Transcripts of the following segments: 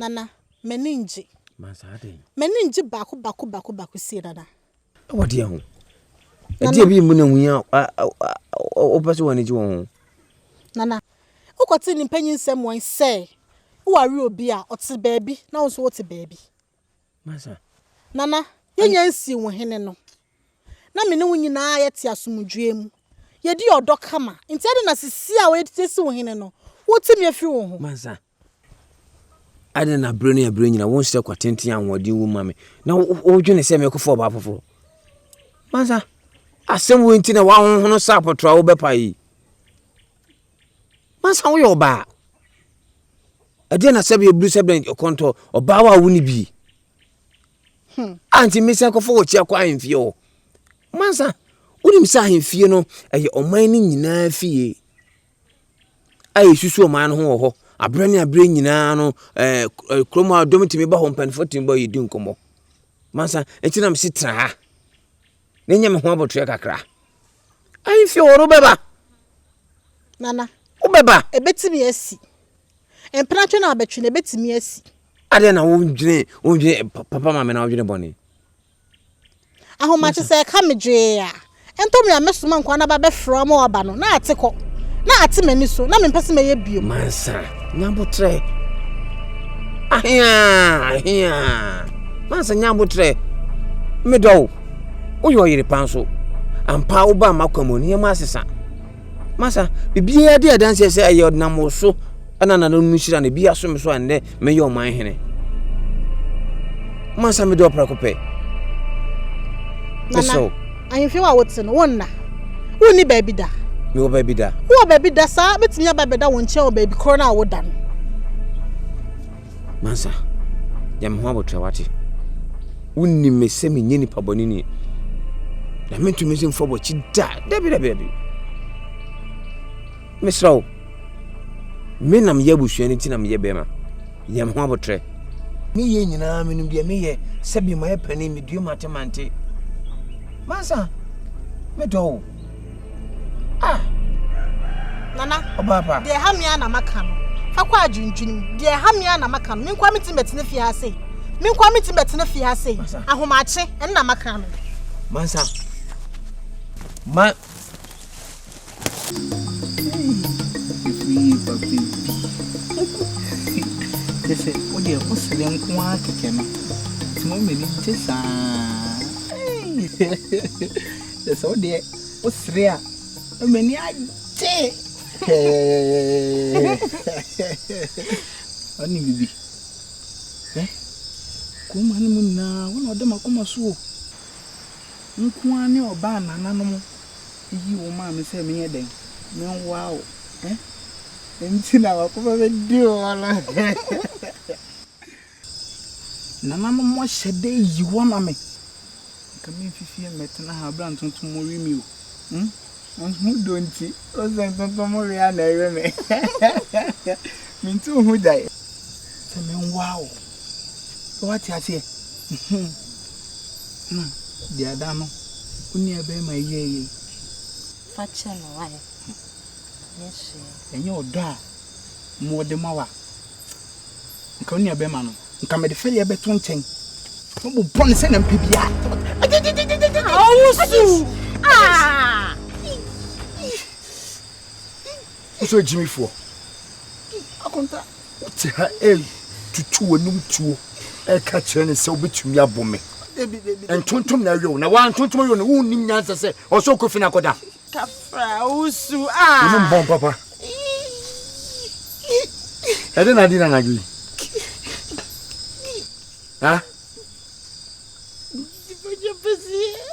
Nana, m'ani ngye. Mansa adɛn? M'ani ngye baako baako baako baako sie Nana. Ɛwɔ deɛ ho? Ɛdeɛ bi mu na hu a wopɛ sɛ w'ani gye wɔn ho? Nana, wokɔte ne mpanyin nsɛm wɔn sɛ woware obi a ɔte baabi na wo nso wote baabi. Mansa. Nana, yɛnya nsii wo hene no, na me ne wo nyinaa yɛte asomdwoeɛ mu. Yɛdi ɔdɔ kama. Nti adɛn na sisi a wɔasi wo hene no, wote me afiri wo ho? Mansa, adɛn na berɛ ne aberɛ nyina wonsrɛ kwa tenten a ahoɔden wɔ mu ma me na wodwene sɛ mekɔfa ɔbaa foforɔ? Mansa, asɛm wei nti na woahonhono sɛ apɔtorɔ a wobɛpa yi? Mansa, woyɛ ɔbaa. Ɛdeɛn na sɛbe ɛburu sɛ bɛn kɔntɔ ɔbaa wa wo ne bie? Hmm. A nti mesan kɔfa wɔkyi akɔ ahemfie hɔ. Mansa, wonim sɛ ahemfie no ɛyɛ ɔman no nyinaa fie a yɛsusu ɔman no ho wɔ hɔ. Aberɛ ne aberɛ nyinaa no ɛɛ eh, kurom a dɔm tumi ba hɔ, mpanimfoɔ tumi ba yɛdi nkɔmmɔ. Mansa, nti na mese tena ha na nya me ho abotrɛ kakra. Ahemfie hɔ no wobɛba. Nana. Wobɛba. Ɛbɛtumi asi. Mpenatwe na abɛtwe no, ɛbɛtumi asi. Adɛn na wondwene wondwene papa ma me na wodwene bɔne? Ahomakye sɛ ɛka me dwee a, ɛntɔ me a mɛsoma nkoa no aba bɛfrɛ ama wɔaba no, na ate kɔ. Na ate m'ani so, na mempɛ sɛ mɛyɛ bio. Mansa, nya abotrɛ. Ahea, ahea. Mansa, nya abotrɛ. Medɔ wo. Woyɛ ɔyere pa nso. Ampa wobaa m'akwan mu, nneɛma asesa. Masa, biribiara di adanseɛ sɛ ɛyɛ ɔnam wo so ɛna nananom nhyira no bi aso me so a nnɛ mɛyɛ ɔman hene. Masa mede ɔprɛko pɛ. Nana, ahemfie a wote no, wonna. Wonni baabi da. Mewɔ baabi da. Wowɔ baabi da saa, bɛtumi aba bɛda wo nkyɛn wɔ baabi korɔ no a woda no. Mansa, nya me ho abotrɛ wate. Wonim me sɛ menyɛ nipa bɔne ni. Na mentumi nso mfa w'akyi da. Dabi, dabi, dabi. Mesrɛ wo. Me na meyɛ abusua no nti na meyɛ bɛrima. Nya me ho abotrɛ. Meyɛ nyinaa menim deɛ meyɛ sɛbi mayɛ panin medue mate mante. Mansa, medɔ wo. Ah! Nana, Ɔbaa pa. deɛ ɛha me ara na maka no. Fa kɔ adwendwene mu. Deɛ ɛha me ara na maka no. Me nkoa mentumi bɛtena fie ha sei. Me nkoa mentumi bɛtena fie ha sei. Mansa. Ahomakye, ɛno na maka no. Mansa. Ma. Hey, papa bi. Kyɛ sɛ wo deɛ wo sere nko ara kɛkɛ no. Nti mo m'ani gye saa. Hey. Kyerɛ sɛ wo deɛ wosere a na m'ani agye. Ɔne bibi. Hwɛ, kurom ha no mu nyinaa wo na ɔda m'akoma so o. Wo nko ara ne ɔbaa nananom yii wo maa me sɛ menyɛ dɛn? Menwoa wo. Enti na m'akoma bɛdi wo hɔ no. Nananom ahyɛ da ayi wo ama me. Nka memfi fie mmɛtena ha berɛ a ntontom rewe me o. Hmm? Wo dɔ nti, wo sɛ ntontom we a na ɛwe me. Mente wo ho gyae. Sɛ menwaa wo. Sɛ woate aseɛ? Hmm. Na deɛ ada no, wo nua bɛrima yi yɛɛ yei. Fa kyɛ no wai, nyɛ hwee. Ɛnyɛ ɔdɔ a mewɔ de ma wo a, nka wo nua bɛrima no. Nka mede fɛreɛ bɛto nkyɛn. Mɛbobɔ no sɛnea mepɛ biara. Ɔwusu! Ah! Wosɛ gyimifoɔ. Akonta. Wote ha ɛretutu w'anum tuo ɛreka kyerɛ ne sɛ wobɛtumi abɔ me. Ntontom na ɛyɛ wo na woantontom yɛ wo no wonnim nyansa sɛ ɔsɛ ɔkɔ fi no akɔda. Kafra owusu ah. Wonum bɔn papa. Ɛde na adi na anadwo yi. Ha?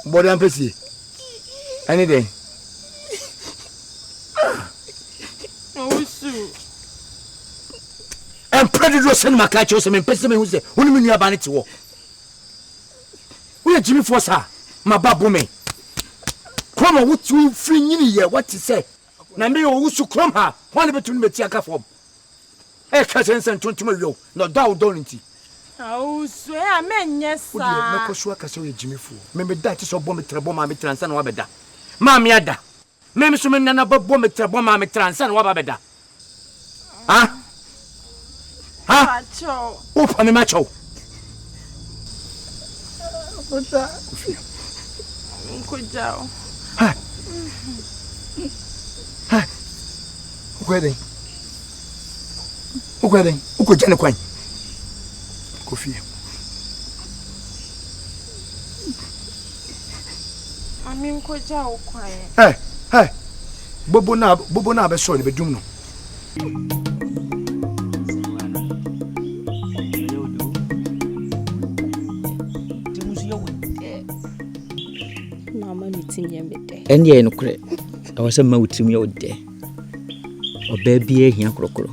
Bɔde ampesie. Ɛne dɛn? Owusu. Ɛmpɛ dodoɔ sɛ no maka akyerɛ wo sɛ mempɛ sɛ mehu sɛ wo ne me nuabaa no te hɔ. Woyɛ gyimifoɔ saa ma ba bo me. Kurom a wote wo firi nyini yɛ wate sɛ na me wɔ wusu kurom ha hwan ne bɛtumi ne mati aka fam ɛka kyerɛ ne sɛ ntontom awia wo na ɔdɔ a wodɔ no nti. Awusu ɛ a mɛnyɛ saa. Wodeɛ mɛkɔ so aka sɛ woyɛ gyimifoɔ. Me meda te sɛ ɔbɔ me trɛ bɔ maa me tra ansa na wabɛda. Maame ada. Me nso me nana bɛbɔ me trɛ bɔ maa me tra ansa na waba abɛda. Ah! Ha? Wopa me makyɛw. Akonta. Kofie. Nkogya o. Ha. Ha. Wokɔyɛ dɛn? Wokɔyɛ dɛn? Wokɔgya ne kwan. Kofie. Mame nkogya wo kwan. Ɛ ɛ bobo na bobo na abɛsɔre no bɛdum no. Ɛndeɛ yɛ nokorɛ, ɛwɔ sɛ mma wo tirim yɛ wo dɛ. Ɔbaa biara hia korɔkorɔ.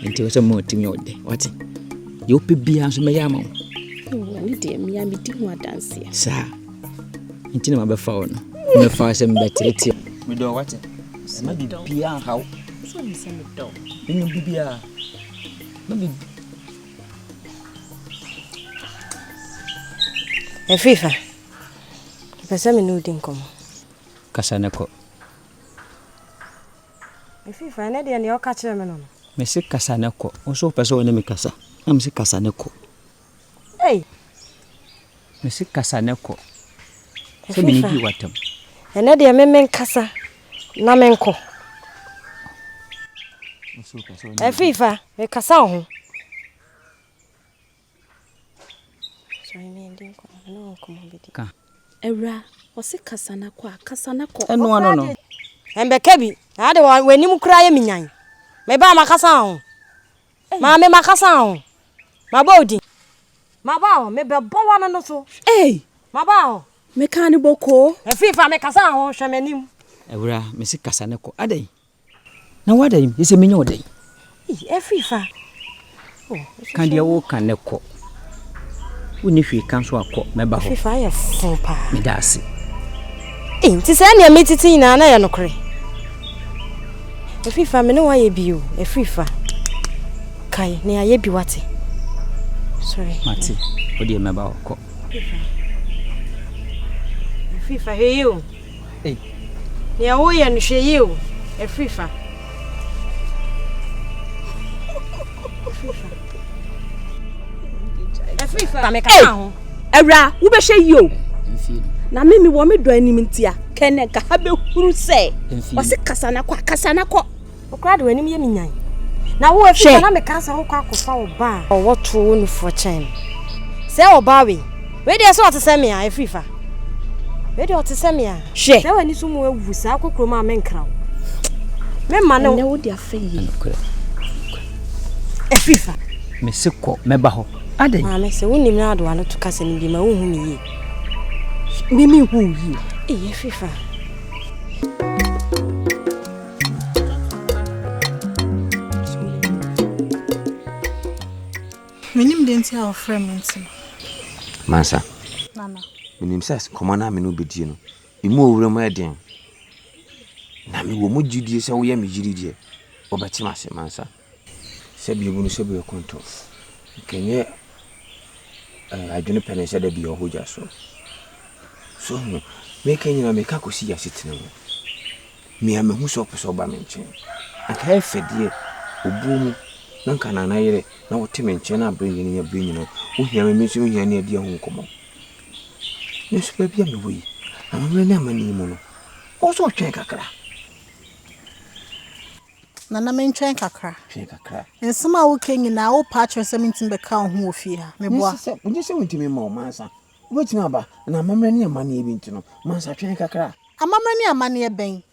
Nti ɛwɔ sɛ mma wo tirim yɛ wo dɛ, wate? Deɛ wopɛ biara nso mɛyɛ ama wo. Ɛno deɛ mmea medi ho adanseɛ. Saa. Nti na mabɛfa wo no. Mɛfa wo sɛ mebɛteetee. Medɔ wo, wate? Mma biribiara nha wo. Sɛ wonim sɛ medɔ wo. Menim biribiara. Mma biribi. Afifa, mepɛ sɛ me ne wo di nkɔmmɔ. Kasa na kɔ. Afifa, ɛnɛ deɛ nea woka kyerɛ me no no. Mese kasa na kɔ. Wo nso wopɛ sɛ wo ne me kasa. Na mese kasa na kɔ. Ei! Mese kasa na kɔ. Sɛ me ne di w'atam. Ɛnɛ deɛ me menkasa na menkɔ. Afifa, mekasa wo ho. Ka. Awura, ɔse kasa na kɔ a, kasa na kɔ. Ɛno ano no. Ɛmbɛka bi. Na ade w'anim koraa yɛ me nyan. Meba a makasa wo ho. Maame makasa wo ho. Mabɔ wo din. Maba hɔ, mebɛbɔ w'ano no so. Ei! Maba hɔ. Mekaa no bɔkɔɔ. Afifa, mekasa wo ho, hwɛ m'anim. Awura, mese kasa na kɔ. Adɛn? Na woadɛn? Gye sɛ menya wo dɛn? Ei, Afifa. Oh, Ka deɛ woreka no kɔ. Wonni hwee ka nso a kɔ, mɛba hɔ. Afifa ayɛ fo paa. Meda ase. Ei, nti saa nea metete nyinaa na ɛyɛ nokorɛ? Afrifa, me ne wo ayɛ bi o. Afrifa, kae na yɛayɛ bi wate. Sorry. Mate, wo deɛ mɛba hɔ, kɔ. Afrifa, Afrifa, hwɛ yie o. Ei. Nea woyɛ no hwɛ yie o. Afrifa. Afrifa. Afrifa, mekasa ho. Awura, wobɛhwɛ yie o. Na me mewɔ me dɔ anim ntia. Kɛnɛ nka ha bɛhuru sɛ. Ɔse kasa na kɔ a, kasa na kɔ. Wo koraa de w'anim yɛ me nyan. Na wo afi na meka sɛ wokɔ akɔfa wo ba a. Ɔwɔ to wo nufoɔ kyɛn me. Sɛ ɔbaa wei. Wei deɛ sɛ ɔte sɛ me a, ɛfiri fa. Wei deɛ ɔte sɛ me a. Hwɛ. Sɛ w'ani so mu awu saa kɔ kurom a menkra wo. Memma ne. Ɛnɛ wode afa yie. Ɛfiri fa. Mese kɔ, mɛba hɔ. Adɛn? Maame, sɛ wonim na ade w'ano to kasa no bi ma wonhu me yie. Me menhu wo yie. Ei, ɛfiri fa. Menim deɛ nti a wɔfrɛ me nti no. Mansa, Nana. menim sɛ nkɔmmɔ no a me ne wo bɛdie no, ɛmu owura mu yɛ den. Na mewɔ mu gyidie sɛ woyɛ me yere deɛ, wobɛte m'ase, Mansa. Sɛbi ebunu sɛbi ɔkɔntɔ. Nkɛnyɛ eh, adwene pɛ ne sɛ da bi ɔhɔ gya so. So ho, meka nyina meka kɔsi yɛ asetena mu. Me a mehu sɛ ɔpɛ sɛ ɔba me nkyɛn. Anka ɛyɛ fɛ deɛ, obuo mu, na anka Nana yere na wote me nkyɛn na aberɛ nyina berɛ nyina wohia me, me nso mehia ne adi ho nkɔmmɔ. Nanso baabi a mewɔ yi, amammerɛ ne amanneɛ mu no, ɔwɔ sɛ ɔtwɛn kakra. Nana mentwɛn kakra. Twɛn kakra. Nsɛm a woka nyinaa wopɛ akyerɛ sɛ mentumi bɛka wo ho wɔ fie ha. Meboa. Nyɛ sɛ wontumi mma wo mansa. Wobɛtumi aba, na amammerɛ ne amanneɛ bi nti no, mansa twɛn kakra. Amammerɛ ne amanneɛ bɛn?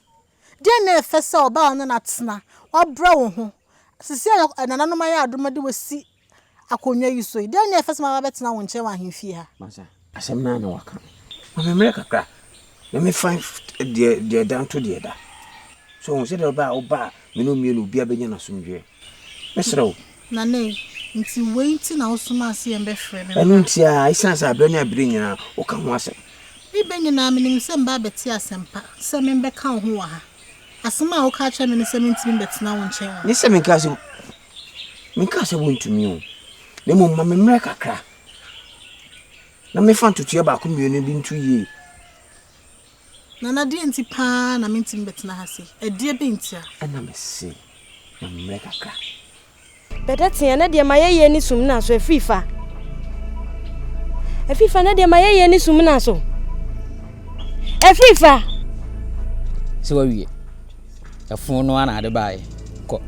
Deɛn na ɛfɛ sɛ ɔbaa a ɔne no atena, wabrɛ wo ho, seesei a nananom ayɛ adom de wo asi akonnwa yi so yi, deɛn na ɛfɛ sɛ maba abɛtena wo nkyɛn wɔ ahemfie ha? Mansa, asɛm no ara na waka no. Ma me mmerɛ kakra na mefa deɛ deɛ ɛda nto deɛ ɛda. So wohu, sɛdeɛ ɛbɛyɛ a woba a, me ne wo mmienu obiara bɛnya n'asomdwoeɛ. Mɛsrɛ wo. Nana ei, nti wei nti na wosomaa sɛ yɛmbɛfrɛ me Ɛno mmra? nti ara, ɛsiane sɛ aberɛ ne aberɛ nyinaa woka ho asɛm. Me bɛ nyinaa menim sɛ mba abɛte asɛmpa sɛ membɛka wo ho wɔ ha. Asɛm a woka akyerɛ me ne sɛ mentumi mbɛtena wo nkyɛn wɔ ha. Nyɛ sɛ menkaa sɛ menkaa sɛ wontumi o, na mmom ma me mmerɛ kakra na memfa ntotoeɛ baako mmienu bi nto yie. Nana, deɛn nti pa ara na mentumi mbɛtena ha sei? Ɛdeɛ bɛn ntia? Ɛna mese, ma me mmerɛ kakra. Bɛdɛ tea na deɛ ma yɛyɛ ne sum na so afiri fa. Afiri fa na deɛ ma yɛyɛ ne sum na so. Afiri fa. Sɛ wawie. Ɛfon no ana ade baeɛ. Kɔ.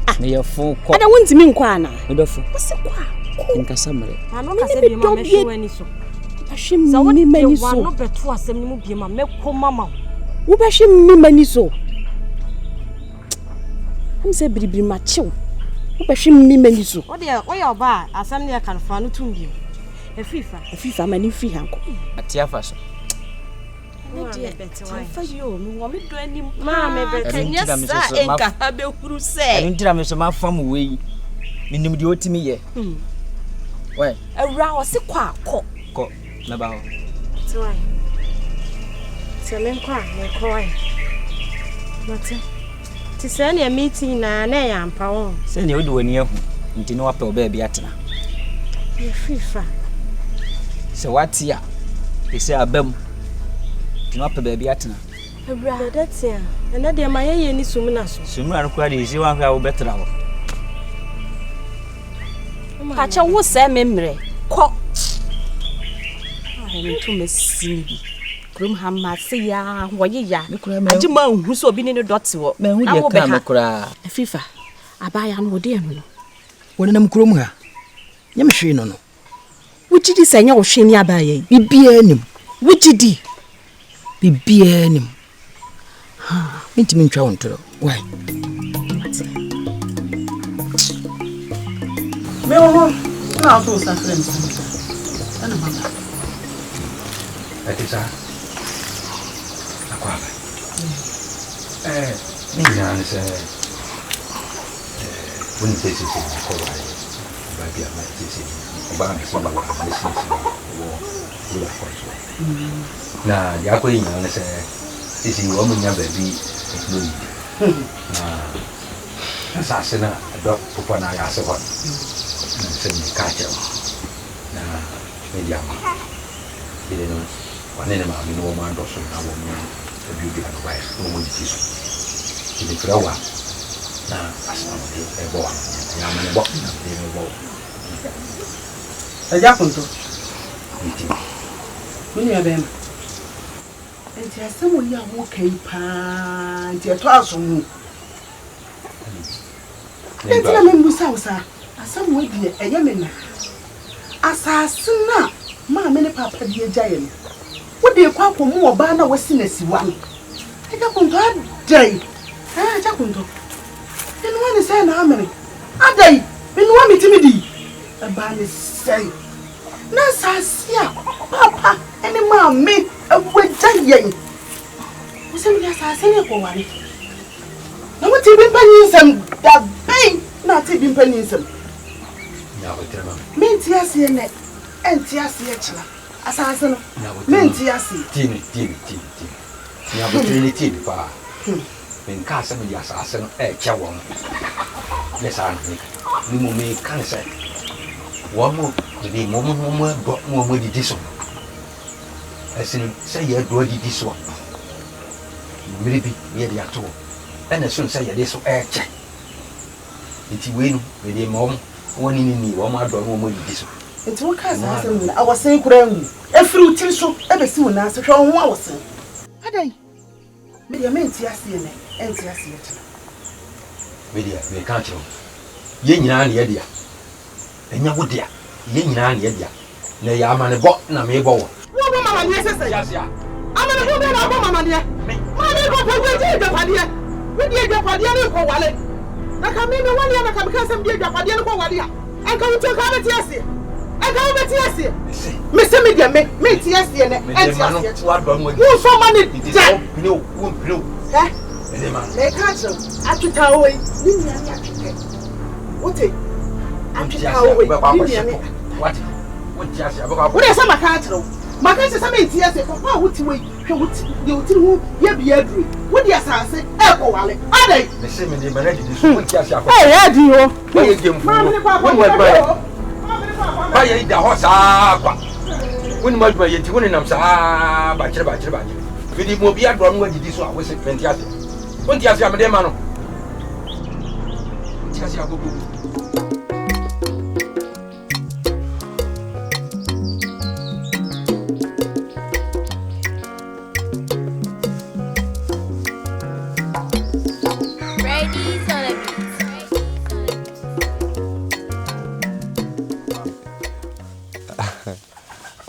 Ah. Meyɛ fon kɔ. Ada wontumi nkɔ ana? Mebɛfo. Wose kɔ a. Kɔ. Nkasa mmerɛ. Ano kasa bi ma mɛhwɛ w'ani so. Bɛhwɛ me m'ani so. Sɛ wode w'ano bɛto asɛm no mu bi ma mɛkɔ mama wo. Wobɛhwɛ me m'ani so. Ɛm sɛ biribiri makyew. Wobɛhwɛ me m'ani so. Wodeɛ woyɛ ɔbaa a asɛm no yɛ ka no fa no tom bio. Afiri fa. Afiri fa ma ne mfiri ha nkɔ. Ate afa so. Ne deɛ fa yi o mewɔ me dɔ anim paa ɛnyɛ saa ɛnka ha bɛhuru sɛ. Ɛno nti na me nso mafam wei. Menim deɛ ɔtumi yɛ. Wɛ. Awura ɔse kɔ a kɔ. Kɔ mɛba hɔ. Te wae. Sɛ menkɔ a mekɔ wae. Mate. Nti sɛɛ nea mete nyinaa na ɛyɛ ampa wo. Sɛnea wode w'ani ahu nti na woapɛ wo baabi atena. Yɛfiri fa. Sɛ woate a, ɛsɛ aba mu nti na woapɛ baabi atena. Awura. Bɛda tea. Ɛnɛ deɛ ma yɛyɛ ni sumina so. Sumina no koraa deɛ ɛsɛ woanhwɛ a wobɛtra hɔ. Pakyɛ wo sɛɛ me mmerɛ. Kɔ. Ah, mentoma sini bi. Kurom ha mma se ya wɔye ya. Agye ma nhu sɛ obi ne ne dɔ te hɔ. Mahu deɛ kaa me koraa. Afifa, abaayewa no wɔde ɛno no. Wɔnenam kurom ha. Nyɛ me hwee no no. Wogye di sɛ ɛnyɛ wo hwee ne abaayewa yi? Biribiara nim. Wogye di? Biribiara nim. Mentumi ntwa wo ntorɔ. Why? Mate. Mewɔ hɔ na woto nsa frɛ me sɛ ɛna maba. Ɛte saa. Akɔ aba. Ɛɛ ne nyinaa ne sɛ ɛɛ wonim sɛ sisi mekɔ ware ɔbaa bi a ma sisi ɔbaa me sɛ mewɔ a mesiesie wɔ wura kɔ so. Na deɛ akɔyɛ nyinaa ne sɛ seesei wɔanya baabi na wɔdidi. Na asase no a ɛdɔ bepɔ no ayɛ ase hɔ no, na sɛ mereka akyerɛ wo na mede ama yere no, ɔne ne maame ne wɔn adɔ so na wɔn aduadua nnɔbaeɛ na wɔdidi so. Nti mefrɛ wo a, na asɛm a mede rebɔ wo amanneɛ no, ɛyɛ amanebɔ na mede rebɔ wo. Agya Konto. Mete. Me nua bɛɛma. Nti asɛm wei a woka yi paa nti ɛtɔ asom o. Adɛn nti na memmusa wo saa? Asɛm wei deɛ ɛyɛ me naa. Asase no a maame ne paapa de agyaeɛ no, wode rekɔ akɔmu ɔbaa no a wasi no asiwa no. Agya Konto, adɛn? Ɛɛ, Agya Konto, menoa ne sɛn na amene? Adɛn? Menoa metumi di? Ɛbaa ne sɛn? Na asase a paapa ne maame awu agya yɛn. Wo sɛ mede asase no rekɔware. Na wote bi mpa nyinsɛm da bɛn na ate bi mpa nyinsɛm? Mente aseɛ nnɛ, ɛnte aseɛ kyena. Asase no, mente aseɛ. Tie me, tie me, tie me, tie me. Nya abotire ne tie me paa. Menkaa sɛ mede asase no rekyɛ wɔn. Nyɛ saa na meka. Na mmom meka ne sɛ, wɔn de wɔn ho wɔn adɔ na wɔn adidi so. Ɛsene sɛ yɛdɔ adidi so a, mmere bi na yɛde ato hɔ. Ɛna ɛsono sɛ yɛde so rekyɛ. Nti wei no, mede ma wɔn, wɔn ne ne ni, wɔn adɔ na wɔn adidi so. Nti wokaa saa asɛm nyina, awɔsen koraa ngu. Ɛfiri wo tiri so bɛsi wo nan ase, hwɛ wo ho awɔsen. Adɛn? Me deɛ mente aseɛ nnɛ, ɛnte aseɛ kyena. Me deɛ meka akyerɛ wo, yɛn nyinaa ne yɛ dea, ɛnyɛ wo dea, yɛn nyinaa ne yɛ dea, na ɛyɛ amanebɔ na merebɔ wɔ. Worebɔ me amaneɛ sɛ sɛn? Amanebɔ bɛn na wobɔ me amaneɛ? Maame nkɔpɛ wo agya agyapadeɛ, wode agyapadeɛ no rekɔware, na ka me mewale a na ka mekaa sɛ mede agyapadeɛ no kɔware a, Anka wo nti anka wobɛte aseɛ. Anka wobɛte aseɛ. Mese me deɛ me mente aseɛ nɛ ɛnte aseɛ kyena. Wonsɔ ma ne da. Hɛ meka akyerɛ wo atwetaa wɔ yi ne nua ne atwetɛ. Wote atwetaa wɔ yi ne nua ne atwetɛ. Wo deɛ sɛ maka akyerɛ wo maka akyerɛ sɛ mente aseɛ papa a wote wɔ yi. Hwɛ wo ti, deɛ wo tiri ho yɛ bea aduro yi, wode asase rekɔware, adɛn? Mese mede ma no adidi so, wonte ase akɔ. Ɛyɛ adi o. Woayɛ gyamfo no, wonim adwuma yɛ. Woayɛ yi da hɔ saa kwa. Wonim adwuma yɛ nti wonenam saa bakyere bakyere bakyere. Mede ma obi adɔ no adidi so a, wose mente ase. Wonte ase a mede ma no. Wonte Ate agogo.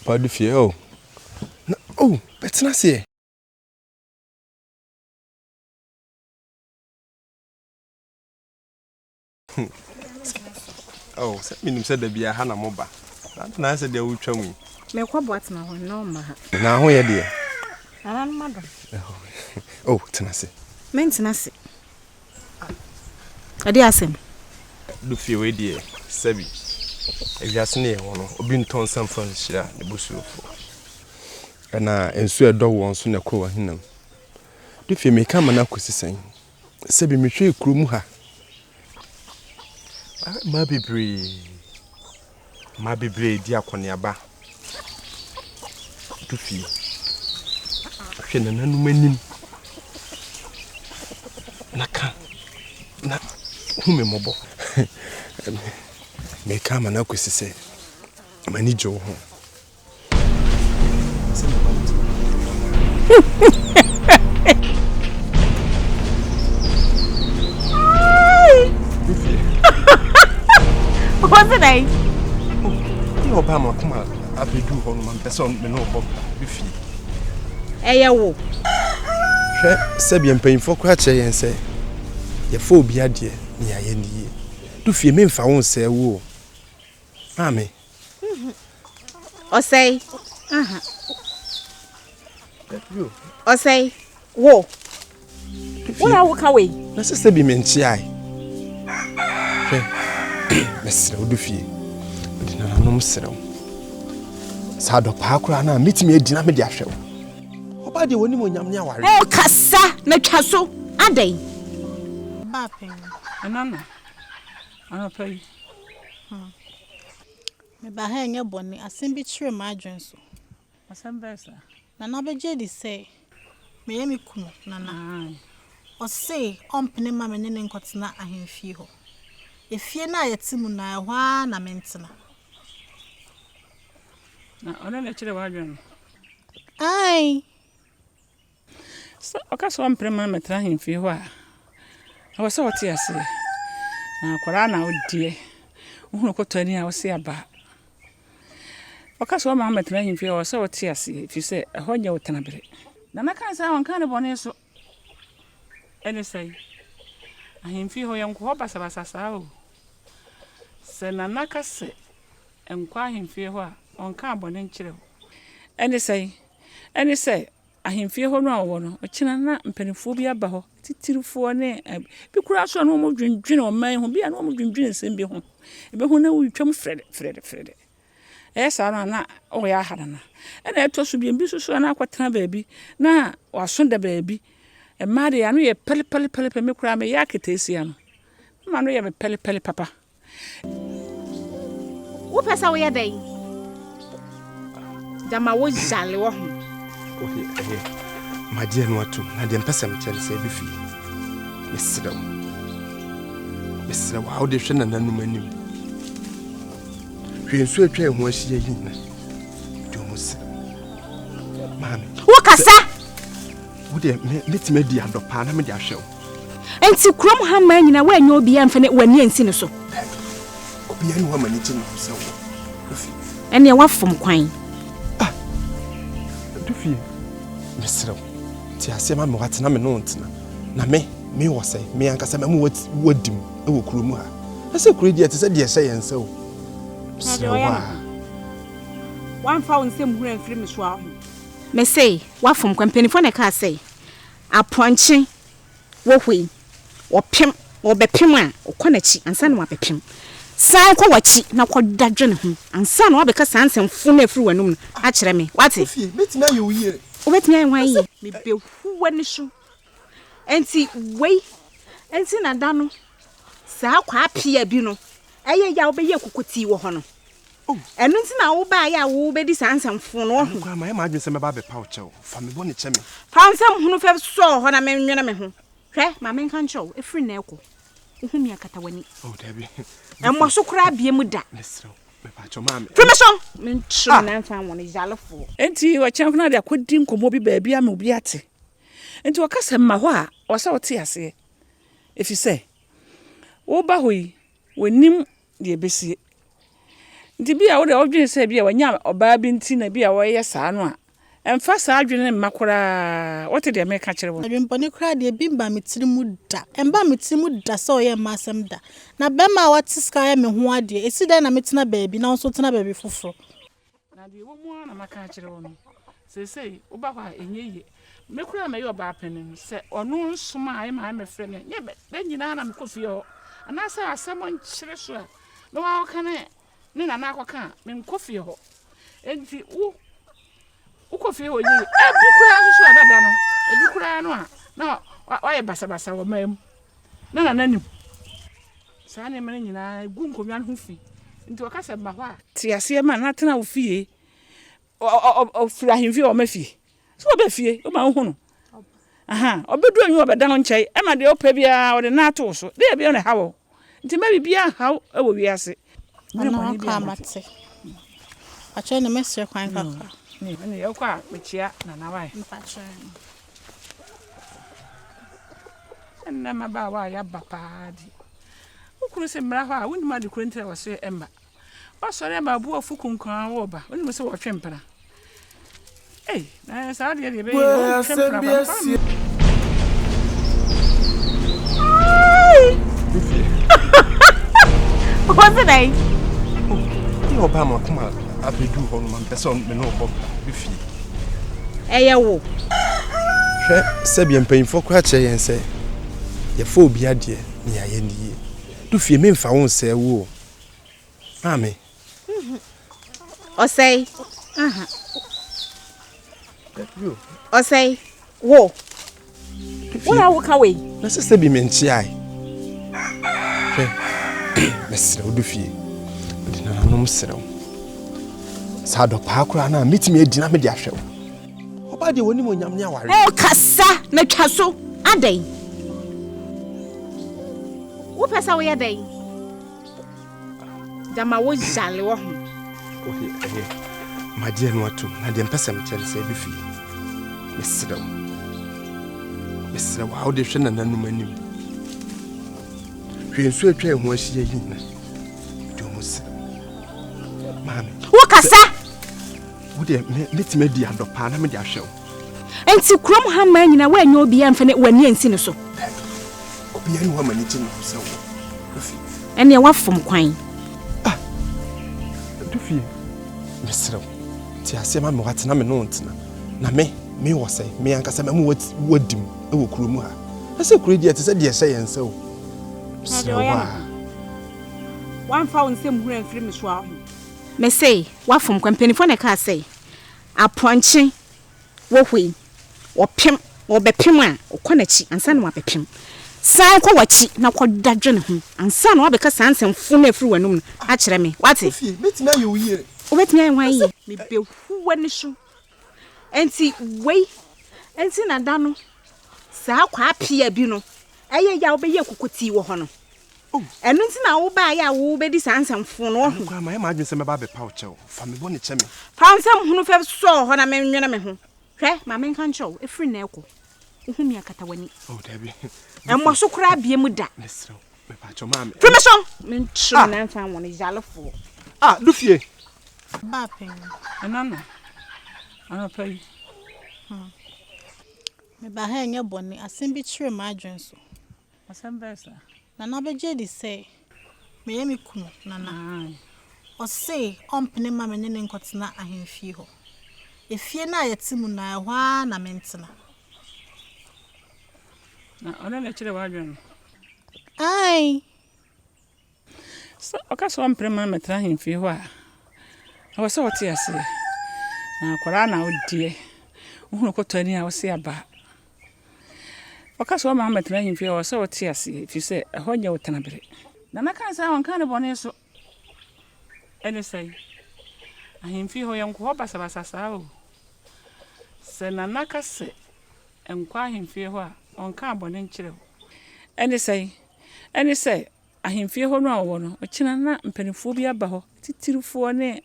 Papa du fie oh. Na oh, bɛtena aseɛ. Oh, sɛ menim sɛ da biara ha na moba. Na na ayɛ sɛ deɛ wotwa mu yi. Mekɔ Boatema hɔ, na ɔmma ha. Na ho yɛ deɛ. Nananom adom. Oh, tena ase. Mentena ase. Ɛde asɛm. Du fie wei deɛ, sɛbi. Ewiase ne yɛ wɔ no, obi ntɔ nsa mfa nhyira ne busuofoɔ. Ɛna nsuo a ɛdɔ woɔ nso na ɛkɔ w'ahinam. Du fie meka ama no akɔsi sɛn? Sɛbi mehwɛɛ kuro mu ha, mmaa bebree, mmaa bebree di akɔneaba du fie. Hwɛ nananom anim na ka na hu me mmɔbɔ. Meka ama no akɔsi sɛ m'ani gye wo ho. What's it like? Ní ọba àmà kọ́mà abẹ́dù hɔ no ma mpɛ sɛ me ne ɔbɔ bi fie. Ɛyɛ wo. Hwɛ sɛdeɛ mpanyinfoɔ koraa kyerɛ yɛn sɛ yɛfa obi adeɛ na yɛayɛ ne yie. Du fie memfa wo nsɛe wo o. Maame. Ɔsɛe. Aha. Ɔsɛe. Wo. Wo na woka wei. Na sɛ sɛ bi menkyeae. Hwɛ, mesrɛ wo do fie. Mede nananom serɛ wo. Sɛ adɔpaa koraa no a, mɛtumi adi na mede ahwɛ wo. Ɔbaa deɛ wɔnim onyam ne aware. Ɛ kasa na twa so adɛn? Baa panyin. Ɛna no, anɔpa yi. Hmm. Meba ha ɛnyɛ bɔne, asɛm bi kyeree m'adwene so. Asɛm bɛn saa? Nana bɛgye adi sɛ meyɛ me kunu Nana. Ɔse ɔmpene mma me ne no nkɔtena ahemfie hɔ. Efie no a yɛte mu no ara, ɛhɔ ara na mentena. Na ɔno na ɛkyeree w'adwene no? Ae. Sɛ ɔka sɛ ɔmpene mma no mmɛtena ahemfie hɔ a, ɛwɔ sɛ ɔte aseɛ. Na akwadaa na wodeɛ, wohunu kɔtɔ ani a wose aba. Ɔka sɛ ɔmma mmɛtena ahemfie hɔ a, ɛwɔ sɛ ɔte aseɛ, ɛfiri sɛ ɛhɔ nyɛ wo tenaberɛ. Nana kaa saa a, ɔnkaa no bɔne so. Ɛne sɛn? Ahemfie hɔ, yɛnkɔ hɔ basabasa saa o. Sɛ Nana ka sɛ nkɔ ahemfie hɔ a, ɔnkaa bɔne nkyerɛ wo. Ɛne sɛn? Ɛne sɛ, ahemfie hɔ no a wɔwɔ no, ɔkyena na mpanimfoɔ bi aba hɔ, titirifoɔ ne bi koraa nso a na wɔdwendwene ɔman yi ho, bi a na wɔdwendwene nsɛm bi ho. Ɛbɛhu na wotwam frɛdɛ frɛdɛ frɛdɛ. Ɛyɛ saa no a na ɔyɛ aha nana. Ɛna ɛtɔ so bio, bi nso so a na akɔtena baabi na waso da baabi. Mmaa deɛ ano yɛ pɛlepɛlepɛlepɛ, me koraa meyɛ aketeesia no, na m'ano yɛ me pɛlepɛle papa. Wopɛ sɛ woyɛ dɛn? Gyama wo yale wɔ ho. Okay, ɛyɛ. Magye ɛno atom. Na deɛ mpɛ sɛ mekyɛ no sɛ ɛbɛ fie. Mesrɛ wo. Mesrɛ wo a wode hwɛ nananom anim. Hwɛ nsuo atwa ɛho ahyia yi nyina. Deɛ ɔmo srɛ wo. Maame. Wokasa! Wo deɛ mɛtumi adi adɔ paa na mede ahwɛ wo. Enti kurom ha mmaa nyinaa woannya obiara mfa ne w'ani ansi ne so? Dabi, obiara nni hɔ a m'ani gye ne ho sɛ wo, Kofi. Ɛnneɛ woafom kwan. Ah, Dufie, mesrɛ wo, te aseɛ ma me wate na me ne wo ntena. Na me, me wɔ sɛn? Me ankasa mɛma woadi mu wɔ kuro mu ha. Na sɛ kuro yi deɛ ɛte sɛ deɛ ɛhyɛ yɛn nsa o. Mesrɛ wo a. Woamfa wo nsam hunu amfiri me so a, ho. Mese, woafom kwan. Mpanimfoɔ na ɛkaa sɛ, apɔnkye wɔ hɔ yi, ɔpem, ɔbɛpem a, ɔkɔ n'akyi ansa na wabɛpem. San kɔ w'akyi na kɔda dwene ho ansa na woabɛka saa nsɛm fo no a ɛfiri w'anom no akyerɛ me. Woate? Kofi, mɛtumi ayɛ wo yie. Wobɛtumi ayɛ hwan yie? Mebɛhu w'ani so. Enti wei nti na da no saa kwaapea bi no ɛyɛ yɛ a wobɛyɛ kokotii wɔ hɔ no. Ɛno nti na wobaeɛ a wobɛdi saa nsɛm fo no, woahu. Ɛno koraa, mayɛ m'adwene sɛ mɛba abɛpa wo kyɛw. Fa me bɔne kyɛ me. Fa wo nsɛm hunu fɛ sɔɔ hɔ na menwene me ho. Hwɛ, ma menka nkyerɛ wo, ɛfiri nnɛ rekɔ. Wohu me a kata w'ani. Oh, dabi. Ɛmmɔ so koraa bie mu da. Mesrɛ wo, mepakyɛw maame. Firi me so! Mentwe me nan mfa wɔn yalefoɔ. Enti ɔkyɛn koraa de akɔdi nkɔmmɔ bi baabi ama obi ate. Enti wɔka sɛ mma hɔ a, ɛwɔ sɛ wote aseɛ. Ɛfiri sɛ, woreba hɔ yi, wɔnnim deɛ ɛbɛsie. Nti bi a wo deɛ wodwene sɛ bi a wanya ɔbaa bi nti na bi a wɔyɛ saa no a, mfa saa adwene no mma koraa. Wote deɛ mereka kyerɛ wo no? Adwemmɔne koraa deɛ, ebi mmaa me tiri mu da. Ɛmmaa me tiri mu da sɛ ɔyɛ mma asɛm da. Na barima a wate sika ayɛ me ho adeɛ, ɛsi dɛn na metena baabi na wo nso wotena baabi foforɔ? Na deɛ ɛwɔ mu ara na maka akyerɛ wo no, seesei woba hɔ a, ɛnyɛ yie. Me koraa a mɛyɛ ɔbaa panin no, sɛ ɔno nsomaa me ma mefrɛ no a, ɛnyɛ da nyinaa na mekɔ fie hɔ. Anaasɛ asɛm nkyere so a, na wakɔka ne ne nana akɔka a, menkɔ fie hɔ. Enti wo, wokɔ fie hɔ ɛnyɛ yie. Ebi koraa nso so a na da no, ebi koraa no a, na wayɛ basabasa wɔ man mu. Na nana nim. Saa nneɛma no nyinaa gu nkonnwa no ho fi. Nti wɔka sɛ ma hɔ a. Te aseɛ ma no atena wo fie. Ɔfiri ahemfie a ɔma fie. Sɛ ɔba fie, woma wohu no. Aha, ɔbɛdu anwuma ɔbɛda wo nkyɛn. Ɛma deɛ ɔpɛ biara ɔde nan ato wo so. Deɛ biara na ɛha wo. Nti mma biribiara nha wo wɔ wiase. Ɔno ɔkɔ a mate. Mpakyɛ na mɛsrɛ kwan kakra. Ɛne yɛkɔ a mekyia Nana wae. Mpakyɛ. Ɛnnɛ mmabaawa a yɛaba paa de, wo kunu se mmra hɔ a, wonnim ade koro nti a wɔse mma. Woasɔre ama bo afu kunkumaa wo ba, wonim sɛ wɔtwe mpena. Ei, na saa adeɛ deɛ ɛbɛyɛ yie, wontwe mpena kwa mfa What's it eh? Ní ọba àmọ́ kọ́mà abẹ́dù hɔ no ma mpɛ sɛ me ne ɔbɔ bɛ fie. Ɛyɛ wo. Hwɛ sɛdeɛ mpanyinfoɔ koraa kyerɛ yɛn sɛ yɛfa obi adeɛ na yɛayɛ no yie. Du fie memfa wo nsɛe wo o. Maame. Ɔsɛe. Aha. Ɔsɛe. Wo. Wo na woka wei. Na sɛ sɛ bi menkyeae. Hwɛ, mesrɛ wo du fie. Mede nananom serɛ wo. Sɛ adɔpaa koraa no a mɛtumi adi na mede ahwɛ wo. Ɔbaa deɛ wɔnim onyam ne aware. O kasa na twa so adɛn? Wopɛ sɛ woyɛ dɛn? Gyama wo yale wɔ ho. Wodeɛ ɛyɛ magye ɛno atom na deɛ mpɛ sɛ mekyɛ no sɛ ɛbɛ fie. Mesrɛ wo. Mesrɛ wo a wode hwɛ nananom anim. Hwɛ nsuo atwa ɛho ahyia yi nyina. Mede ɔmo srɛ wo. Maame. Wo kasa! Wodeɛ mɛtumi adi adɔpaa na mede ahwɛ wo. Enti kurom ha mmaa nyinaa woannya obiara mfa ne w'ani ansi ne so? Dabi, obiara nni hɔ a m'ani gye ne ho sɛ wo, Kofi. Ɛnneɛ woafom kwan. Ah, Dufie, mesrɛ wo, te aseɛ ma me woate na me ne wo ntena. Na me, me wɔ sɛn? Me ankasa mɛma woadi mu wɔ kuro mu ha. Na sɛ kuro yi deɛ ɛte sɛ deɛ ɛhyɛ yɛn nsa o. Mesrɛ wo a. Woamfa wo nsam huru amfiri me so a, ɔho. Mese, woafom kwan. Mpanimfoɔ na ɛkaa sɛ, apɔnkye wɔ hɔ yi, ɔpem, ɔbɛpem a, ɔkɔ n'akyi ansa na wabɛpem. San kɔ w'akyi na kɔda dwene ho ansa na wabɛka saa nsɛm fo no a ɛfiri w'anom no akyerɛ me. Woate? Kofi, mɛtumi ayɛ wo yie. Wobɛtumi ayɛ hwan yie? Mebɛhu w'ani so. Enti wei nti na da no saa kwaapea bi no ɛyɛ yɛ a wobɛyɛ kokotii wɔ hɔ no. Ɛno nti na wobaeɛ a wobɛdi saa nsɛm fo no, woahu. Ɛno koraa mayɛ m'adwene sɛ mɛba abɛpa wo kyɛw. Fa me bɔne kyɛ me. Fa wo nsɛm hunu fɛ sɔɔ hɔ na menwene me ho. Hwɛ, ma menka nkyerɛ wo, ɛfiri nnɛ rekɔ, wohu me a, kata w'ani. Oh, dabi. Ɛmmɔ so koraa bie mu da. Mesrɛ wo, mepa kyɛw, maame. Firi me so! Mentwe me nan mfa wɔn yalefoɔ. Ah, Dufie! Baa panyin. Ɛna no, anɔpa yi. Hmm. Meba ha ɛnyɛ bɔne, asɛm bi kyere m'adwene so. Asɛm bɛn saa? Nana bɛgye adi sɛ meyɛ me kunu Nana. Ɔse ɔmpene mma me ne no nkɔtena ahemfie hɔ. Efie no a yɛte mu no ara, ɛhɔ ara na mentena. Na ɔno na ɛkyerɛ w'adwene no? Aane. Sɛ ɔka sɛ ɔmpene mma mɛtena ahemfie hɔ a, ɛwɔ sɛ ɔte aseɛ. Na akwadaa na wodeɛ, wohunu kɔtɔ ani a wose aba. Ɔka sɛ ɔmma mɛtena ahemfie hɔ a, ɛwɔ sɛ ɔte aseɛ, ɛfiri sɛ ɛhɔ nyɛ wo tenaberɛ. Nana kaa sɛ ɔnka ne bɔne so. Ɛne sɛn? Ahemfie hɔ yɛnkɔ hɔ basabasa saa o. Sɛ Nana ka sɛ nkɔ ahemfie hɔ a, ɔnkaa bɔne nkyerɛ wo. Ɛne sɛn? Ɛne sɛ, ahemfie hɔ no a wɔwɔ no, ɔkyena na mpanimfoɔ bi aba hɔ, titirifoɔ ne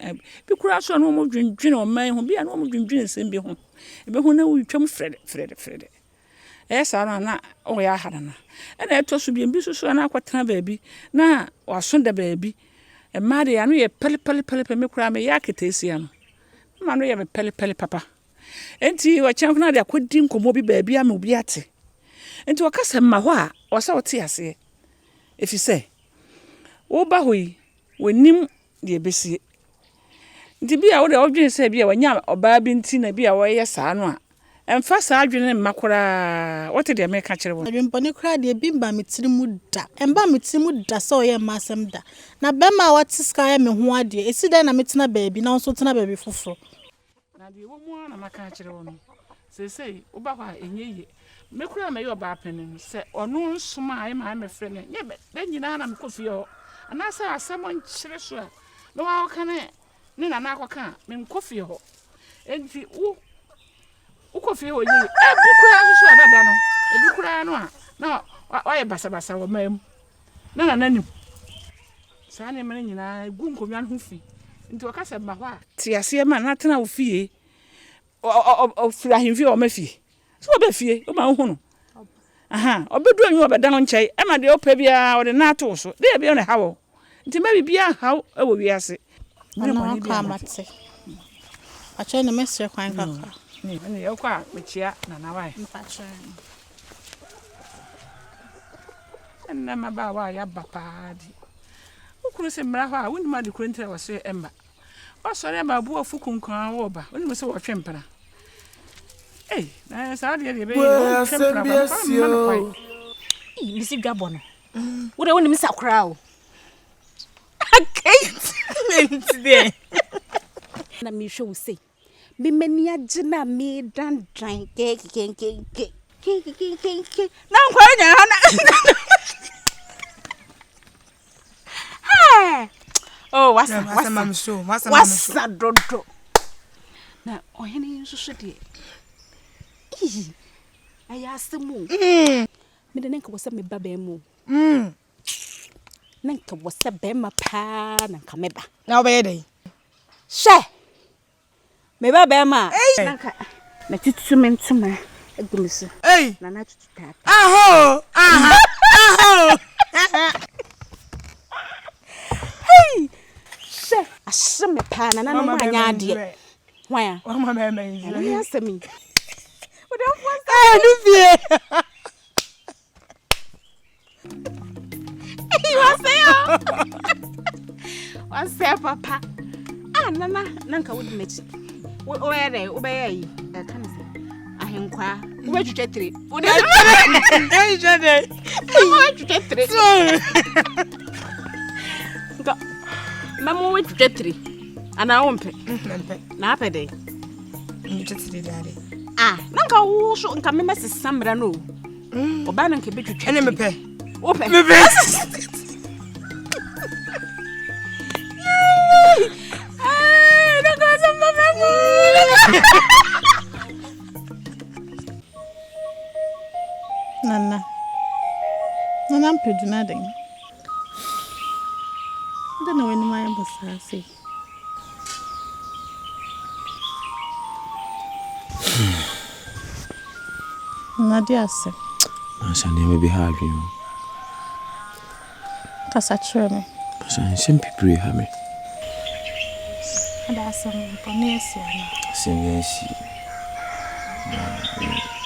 bi koraa nso a na wɔdwendwene ɔman yi ho, bi a na wɔdwendwene nsɛm bi ho. Ɛbɛhu na wotwam frɛdɛ frɛdɛ frɛdɛ. Ɛyɛ saa no a na ɔyɛ aha no no. Ɛna ɛtɔ so bio, bi nso so a na akɔtena baabi na waso da baabi. Mmaa deɛ ano yɛ pɛlepɛlepɛlepɛ, me koraa meyɛ aketeesia no, na m'ano yɛ me pɛlepɛle papa. Enti ɔkyɛn ko na de akɔdi nkɔmmɔ bi baabi ama obi ate. Enti wɔka sɛ mma hɔ a, ɔwɔ sɛ wote aseɛ. Ɛfiri sɛ, woba hɔ yi, wɔnnim deɛ ɛbɛsie. Nti bi a wo deɛ wodwene sɛ bi a wanya ɔbaa bi nti na bi a wɔyɛ saa no a, mfa saa adwene no mma koraa. Wote deɛ meka kyerɛ wo no? Adwemmɔne koraa deɛ, ebi mmaa me tiri mu da. Ɛmmaa me tiri mu da sɛ ɔyɛ mma asɛm da. Na barima a wate sika ayɛ me ho adeɛ, ɛsi dɛn na metena baabi na wo nso wotena baabi foforɔ? Na deɛ ɛwɔ mu ara na maka akyerɛ wo no. Seesei woba hɔ a, ɛnyɛ yie. Me koraa a mɛyɛ ɔbaa panin no, sɛ ɔno nsomaa me ma mefrɛ no a, ɛnyɛ da nyinaa na mekɔ fie hɔ. Anaasɛ asɛm nkyere so a, na wakɔka ne ne nana akɔka a, menkɔ fie hɔ. Enti wo, wokɔ fie hɔ ɛnyɛ yie. Ebi koraa nso so a na da no, ebi koraa no a, na wayɛ basabasa wɔ man mu. Na nana nim. Saa nneɛma no nyinaa gu nkonnwa no ho fi. Nti wɔka sɛ ma hɔ a. Te aseɛ ma no atena wo fie. Ɔfiri ahemfie a ɔma fie. Sɛ ɔba fie, woma wohu no. Ɔbɛdu anwuma ɔbɛda wo nkyɛn. Ɛma deɛ ɔpɛ biara ɔde nan ato wo so. Deɛ ɛbɛyɛ na ɛha wɔ. Nti mma biribiara nha wo wɔ wiase. Nana wakɔ a mate. Mpakyɛ na mɛsrɛ kwan kakra. Ɛne yɛkɔ a mekyia Nana wae. Mpakyɛ. Ɛnnɛ mmabaawa a yɛaba paa de, wo kunu se mmra hɔ a, wonnim ade koro nti a wɔse mma. Woasɔre ama bo afu kunkumaa woreba, wonim sɛ wɔtwe mpena. Ei, na saa adeɛ deɛ ɛbɛyɛ yie, wontwe mpena koraa, mekɔ mma no kwan. Ei, mesi dwa bɔ no. Wo deɛ wonim sa koraa o. Kate! Nti deɛ. Na mehwɛ wo sei. Me m'ani agye na medandan kekekenkenke kekekenkenke na nkwadaa nyina ha na Hey! Oh, wasa wasa wasa dodo na ɔhene yi nso so deɛ ii ɛyɛ asɛm o mm. me de ne nka wɔ sɛ meba bɛn mu mm. ne nka wɔ sɛ bɛrima paa na nka meba na wobɛyɛ dɛn Hwɛ! Me ba bɛrima a. Na nka matutu me ntoma agu me so. Na na atutu taataa. Aho! Aha! Aho! Hei! Hwɛ! Ahye me paa na nananom anyɛ adeɛ. Hwan a? Wama bɛrima yi. Ɛno ne asɛm yi. Wodamfoɔ sɛ. Ɛno fie. Wasɛe o. Wasɛe papa. Ah, nana, na nka wodi m'akyi. Wobɛyɛ dɛ, wobɛyɛ ayi. Ɛka ne sɛ, ahenkwaa. Wobɛtwitwa tire. Wode Wobɛtwitwa dɛ. Wobɛtwitwa tire. Nka, mɛma wobɛtwitwa tire. Anaa wompɛ? Mempɛ. Na apɛ dɛ? Metwitwa tire de ade. Ah, na nka wo so, nka memɛsesa mmara no o. Ɔbaa no nka bɛtwitwa. Ɛne mepɛ. Wopɛ? Mepɛ. Nana. Nana mpɛ duna den. Adɛn na w'anim ayɛ basaa sei? Awurade ase. Ansa nneɛma bi ha adwene o. Kasa kyerɛ me. Ansa nsɛm bebree ha me. Ada asɛm bɔne asi ana? Asɛm bi asi. Na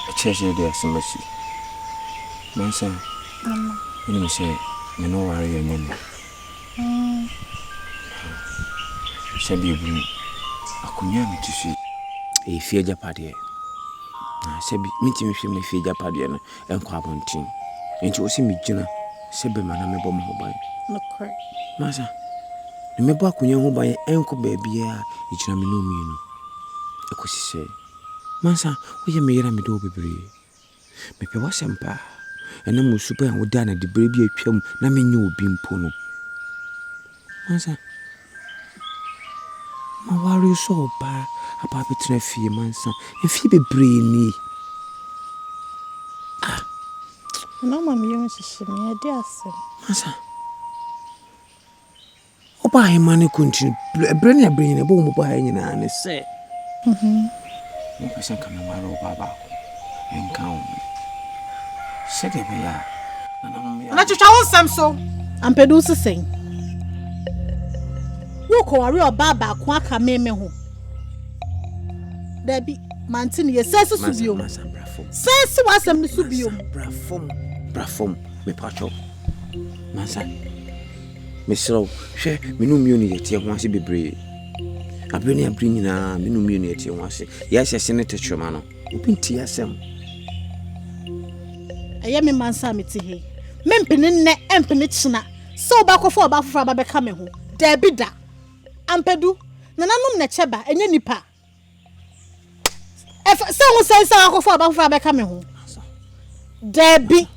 ɛkyerɛ sɛ deɛ asɛm asi. Mansa, wonim sɛ me ne wo ware yɛ nyɛ nnɛ. Sɛdeɛ ɛbu no, akonnwa a mete so yi, ɛyɛ fie agyapadeɛ. Na sɛbi mentumi nhwɛ me fie agyapadeɛ no nkɔ abɔnten. Nti wɔ sɛ megyina sɛ bɛma na mebɔ me ho ban. Nokorɛ. Masa, na mɛbɔ akonnwa ho ban ɛnkɔ baabiara, ɛgyina me ne wo mmienu. Ɛkɔsi sɛ, Masa, woyɛ me yere a medɔ wo bebree. Mepɛ w'asɛm paa. Ɛnam wo suban a wodaa no adi berɛ bi a atwam na menyɛ obi mpo no. Mansa, maware sɛ ɔbaa aba abɛtena fie mansa mfeɛ bebree nie. Ah! Nana woma me yam hyehye me, ɛde asɛm. Masa, ɔba ahema no kontini ɛberɛ ne ɛberɛ nyinaa ɛbɔ wɔn bɔ ha nyinaa ne sɛ mepɛ sɛ nka meware ɔbaa baako nka wo ho sɛdeɛ ɛbɛyɛ a nananom yɛ. Nana twitwa wo nsɛm so. Ampadu wo se sɛn? Worekɔware ɔbaa baako aka me me ho? Dabi, mante ne yie. San si so bio. San si w'asɛm no so bio. Bra fam, bra fam, mepatwɔ. Mansa, mesrɛ wo, hwɛ, me ne mmienu yɛteɛ ho ase bebree. Abere ne abere nyinaa, me ne mmienu yɛteɛ ho ase. Yɛahyɛ se ne tɛkyerɛma no, obi ntie asɛm. Ɛyɛ me mansa a mete ha yi. Mempene nnɛ, ɛmpene kyena sɛ wobɛakɔfa ɔbaa foforɔ aba bɛka me ho. Dabi da. Ampadu, nananom na ɛkyɛ ba, ɛnyɛ nnipa. Ɛfa sɛ ho sɛn sɛ wakɔfa ɔba foforɔ abɛka me ho. Dabi.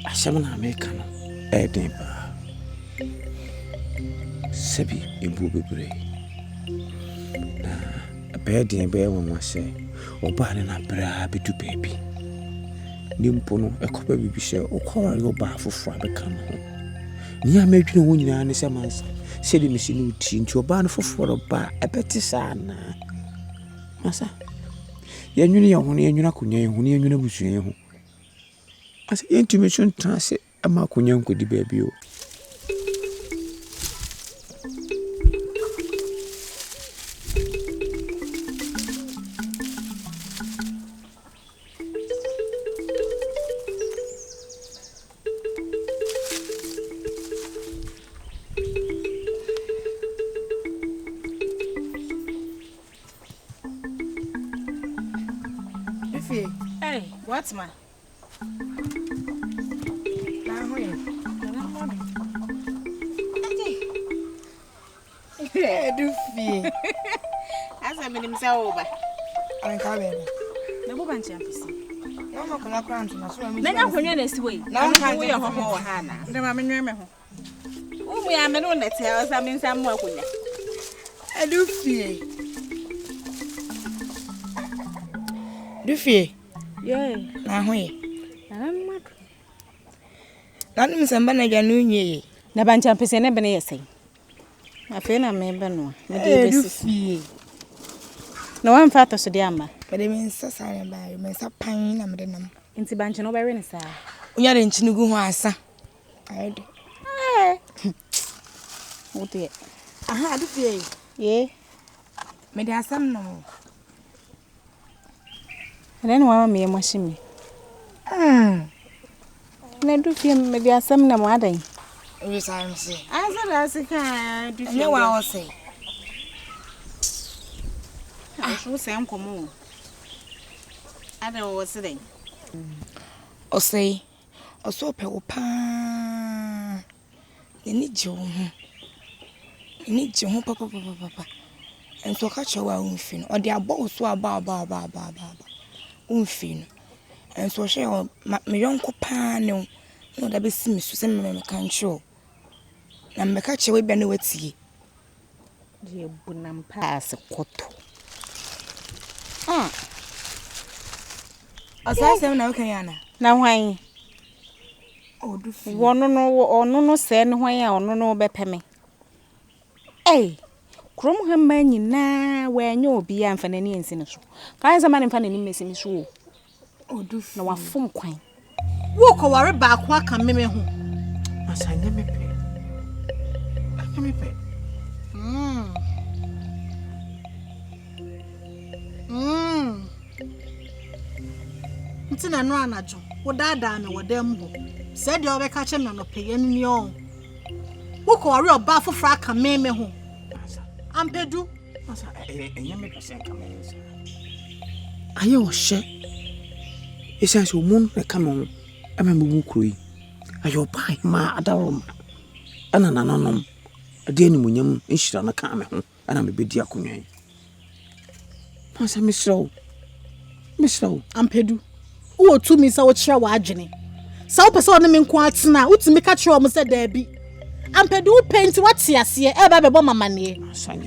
Asɛm na meka no ɛyɛ den paa. Sɛbi ebuo bebree. Na ɛbɛyɛ den ɛbɛyɛ nwanwa sɛ ɔbaa ne n'abrɛ ara bɛdu baabi. Ne mpo no ɛkɔba biribi sɛ ɔkɔware ɔbaa foforɔ abɛka ne ho. Nea medwene ho nyinaa ne sɛ mansa sɛdeɛ mesi ne wo tie nti ɔbaa no foforɔ no ba a ɛbɛte saa anaa? Masa, yɛnwene yɛn ho na yɛnwene akonnwa yi ho na yɛnwene abusua yi ho. Masa, yɛntumi nso ntena ase ma akonnwa nkɔdi baabi o. Ifie. Hey, what ma? Na ho yɛ. Na ho ado. Edu fie. Asa menim sɛ woba. Anka bɛbi. Mɛbɔ ba nkyɛn pɛsi. Na ɔma akonnwa koraa ntoma so. Na nya akonnwa na esi hɔ yi. Na nka woyɛ hɔhoɔ wɔ ha anaa? Ndɛ ma menwɛn me ho. Wo mu ya me ne wo na ɛte ha ɔsa me nsa mmoa akonnwa. Edu fie. Du fie. Yee. Na ho ye. Na mma do. Na nim sɛ mba na agya no nwie ye. Na ba nkyɛn pɛsi ne bene yɛ sɛn? Afei na merebɛnoa. Mede rebɛsi so. Na woamfa atɔsodeɛ amma? Mede me nsa saa na ɛbaeɛ. Me nsa pan na mede nam. Nti bankye no wobɛwe no saa? Wonya de nkyene gu ho asa. Ayɛ dɛ. Wo deɛ. Aha, ade fie. Yee. Mede asɛm nam o. Ɛdɛn na wama me yam ahye me? Mm. Na du fie mede asɛm nam adɛn? Wisa me se. Ansa na ase ka du fie. Ɛnyɛ wa ɔsɛ. Ah, so sɛ nkɔmɔ o. Adɛn wɔ se dɛn? Ɔsɛe. Ɔsɛ ɔpɛ wo paa. N'ani gye wo ho. N'ani gye ho papapapapa. Nso ɔka kyerɛ wo a womfi no. Ɔde abɔ wo so aba aba aba aba aba aba. Womfi no. Nso ɔhwɛ ɔ ma me yɔnko paa ne wo na ɔde abɛsi me so sɛ memmɛka nkyerɛ wo. Na mebɛka kyerɛ wo ebia na woatie. Deɛ bu nam paa ase kɔtɔ. Ah. Ɔsaa asɛm na woka yi ana? Na hwan? Wɔno no, ɔno no sɛɛ ne hwan a ɔno no bɛpɛ me. Ei, kurom ha mmaa nyinaa wɔanyɛ obiara mfa n'ani ansi ne so. Ka sɛ ma ne mfa n'ani mmɛsi me so o. Na wafom kwan. Worekɔware baako aka me me ho. Masa nyɛ me pɛ. Ɛnyɛ me pɛ. Mm. Mm. Nti na ɛno anadwo wodaadaa me wɔ dan mu hɔ. Sɛ deɛ wobɛka kyerɛ me anɔpɛ yi ɛno ni ɔn. Wokɔware ɔbaa foforɔ aka me me ho. Ampadu. Masa ɛnyɛ me pɛ sɛ nka mɛyɛ saa. Ayɛ ɔhyɛ. Ɛsiane sɛ ɔmu no na ɛka me ho ɛma mebu kuro yi. Ayɛ ɔbaa ahemaa adaworoma ɛna nananom ɛde animuonyam nhyira no kaa me ho. Ɛna mebɛdi akonnwa yi. Mansa mesrɛ wo, mesrɛ wo. Ampadu, wowɔ tumi sɛ wokyerɛ w'adwene. Sɛ wopɛ sɛ ɔne me nko ara tena a, wotumi ka kyerɛ wɔn sɛ daabi. Ampadu, wopɛ nti woate aseɛ ɛreba abɛbɔ me amanneɛ.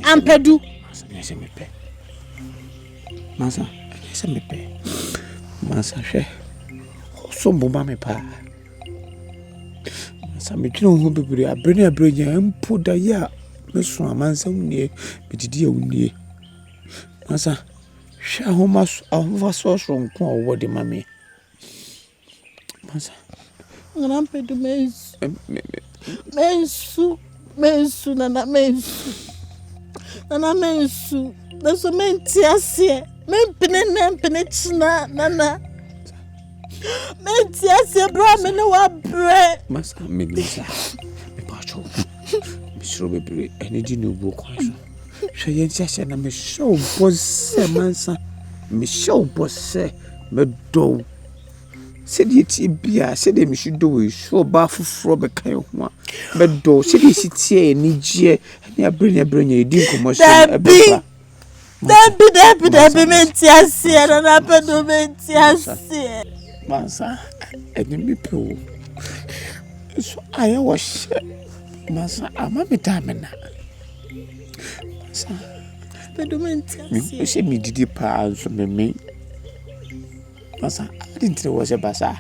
Ampadu. Mansa, nyɛ sɛ mepɛ. Mansa, ɛnyɛ sɛ mepɛ. Mansa, hwɛ. Ɔsom bo ma me paa. Sɛ medwene wo ho bebree a, bere ne abere nyinaa mpo da yi a meso a mansa wo nie, medidi a wo nie. Mansa, hwɛ ahomaso ahofasoɔ soronko a wowɔ de ma me. Mansa. Nana Mpedu mensu. Mensu. Mensu nana mensu. Nana mensu. Nanso mente aseɛ. Mempene nnɛ mpene kyena nana. Mente aseɛ berɛ a me ne wabrɛ. Masa menim saa. Mepatwo. Mesuro bebree. Ɛne di ne obuo kwan so. Hwɛ yɛn ti aseɛ na mehyɛ wo bɔ sɛ mansa. Mehyɛ wo bɔ sɛ mɛdɔ wo. Sɛdeɛ ɛteɛ biara, sɛdeɛ mesi dɔ wo yi, sɛ ɔbaa foforɔ bɛka yɛn ho a, mɛdɔ wo. Sɛdeɛ ɛsi teɛ anigyeɛ ne aberɛ ne aberɛ nyinaa yɛdi nkɔmmɔ sɛ ɛbɛba. Dabi, dabi, dabi, mente aseɛ, Nana Badu, mente aseɛ. Mansa, ɛne me pɛ o. Nso ayɛ wɔ hyɛ. Mansa, ama me da me na. Mansa, Badu, mente aseɛ. Me sɛ medidi paa nso meme. Mansa, adi nti na wɔ sɛ basaa.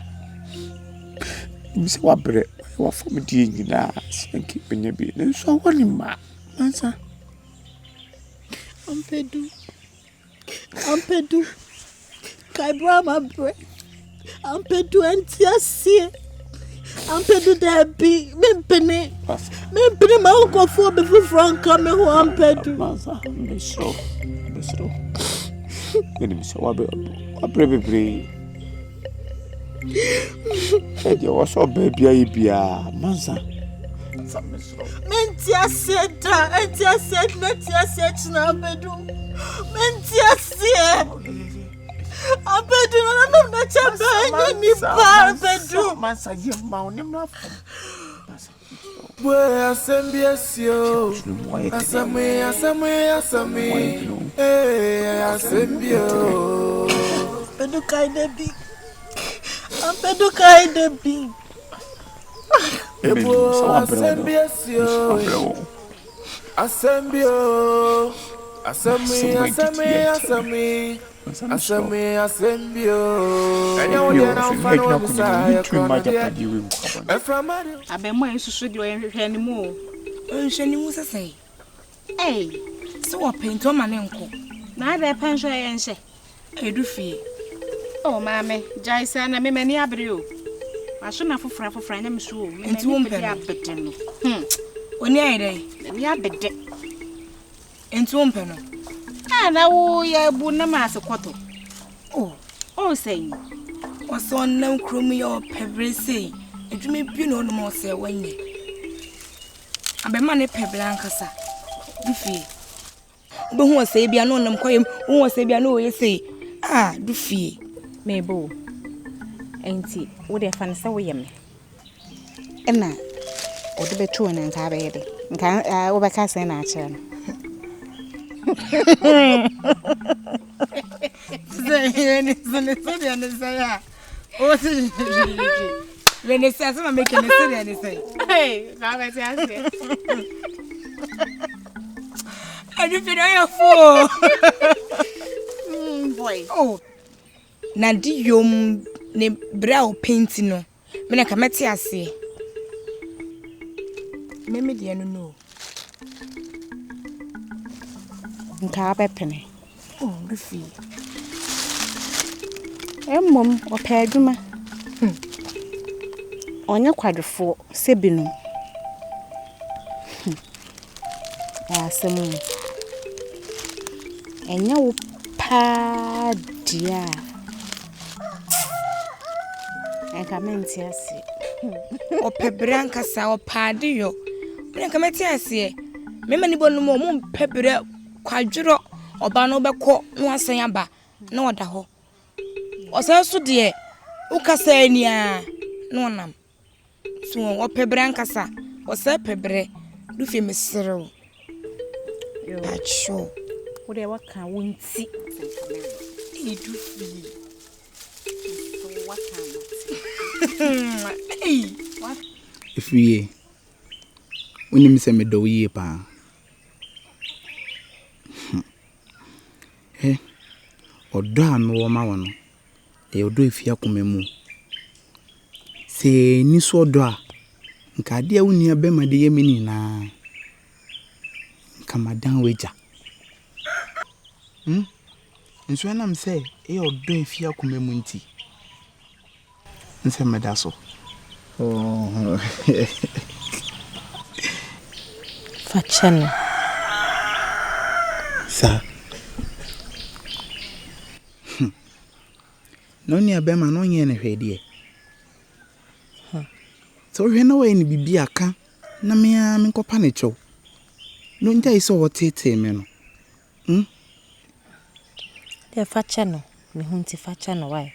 Nim sɛ wabrɛ, wayɛ wafam deɛ nyinaa sɛ nka bɛnya bi. Nanso awɔ ne mma. Mansa. Ampadu, Ampadu, kae berɛ a mabrɛ. Ampadu ɛnte aseɛ. Ampadu daabi, mempene. Mempene ma wo nkurɔfoɔ obi foforɔ nka me ho Ampadu. Mansa, mesrɛ wo, mesrɛ wo. Menim sɛ wabrɛ bebree. Ɛdeɛ wɔ sɛ ɔbaa bi ayɛ biara, mansa. Mente aseɛ da, ɛnte aseɛ nnɛ, te aseɛ kyena Ampadu. Mente aseɛ. Ampadu, nananom na kyɛ bɛn nyɛ nipa Ampadu. Mansa, yɛ ma wo ne mmra fam. Bue asɛm bi asi o. Asɛm yi, asɛm yi, asɛm yi. Ee, asɛm bi o. Ampedu kae da bi. Ampedu kae da bi. Ebu asɛm bi asi o. Asɛm bi o. Asɛm yi, asɛm yi, asɛm yi. Asɛm yi, asɛm bi o. Ɛnyɛ wo deɛ na wofa no wɔ bisa yɛ korɔ no deɛ. Ɛframa de. Abɛɛmoa yi nso so deɛ ɔyɛ nhwehwɛnimu o. Ɔyɛ nhwehwɛnimu sɛ sɛn? Ei! Sɛ wɔpɛ nti ɔma ne nkɔ. Na adɛn pɛ nso ɛyɛ nhyɛ? Ɛdu fie. Oh maame, gyae saa na me m'ani abere o. Maso na foforɔ afoforɔ anyɛ me so o. Me Nti m'ani wompɛ bede no? abede no. Hmm. W'ani ayɛ dɛn? M'ani abede. Nti wompɛ no? Ah, na wo yɛ bu nam ase kɔtɔ. Oh. Oh sɛn? Ɔsɛ ɔnam kurom yɛ ɔpɛ bere sei. Adwuma bi na ɔnom ɔsɛ wɔnyɛ. Abɛma ne pɛ bere ankasa. Du fie. Wobɛhu ɔsɛe bia na ɔnam kɔyɛ mu, wohu ɔsɛe bia na ɔyɛ sei. Ah, du fie. Mebo o. Nti wo deɛ fa no sɛ woyɛ me. Ɛna ɔde bɛto wo no nka abɛyɛ dɛ nka wobɛka sɛn na akyerɛ no. Sɛ yɛ ne sɛ ne sɛ deɛ ne sɛ a ɔsi hwehwehwehwehwɛ ne sɛ asɛm a meka ne sɛ deɛ ne sɛ. Hey, na abɛte aseɛ. Ɛdu fi na ɔyɛ foo. Boy. Oh. Na de yom ne berɛ a ɔpɛ nti no. Me na nka mɛte aseɛ. Me me deɛ no no o. Nka wobɛpene. Oh, Rufi. Mmom ɔpɛ adwuma. Hmm. Ɔnyɛ kwadwofoɔ sɛ binom. Hmm. Ɛyɛ asɛm o. Ɛnyɛ wo paa deɛ a, anka mente aseɛ. Ɔpɛ berɛ ankasa, ɔpɛ ade yɔ. Me nka mɛte aseɛ. Mmarima no bi wɔ nom a wɔmpɛ berɛ kwadworɔ. Ɔbaa no wobɛkɔ na wasan aba na ɔda hɔ. Ɔsan nso deɛ wokasa ni ara na ɔnam. So wɔpɛ berɛ ankasa? Wɔsɛe pɛ berɛ. Du fie mesrɛ wo. Pakyɛw. Wo deɛ waka wo nti. Ei du fie. Ei. Ɛfiri yie. Wonim sɛ medɔ wo yie paa. Hmm. Hɛ, ɔdɔ a mewɔ ma wo no, ɛyɛ ɔdɔ a ɛfiri akoma mu. Sɛ ɛyɛ ani so ɔdɔ a, nka adeɛ a wo nua bɛrima de yɛ me nyinaa, nka madan w'agya. Hmm? Nso ɛnam sɛ ɛyɛ ɔdɔ a ɛfi akoma mu nti, nsɛ meda so. Fa kyɛ no. Saa. Hmm. Na wo nua bɛrima no ɔnyɛɛ no hwee deɛ. Hmm. Sɛ wohwɛ na wayɛ no biribi a ka na me ara menkɔpa no kyɛw. Na ɔngyae sɛ ɔreteetee me no. Hmm? Deɛ fa kyɛ no, me ho nti fa kyɛ no why?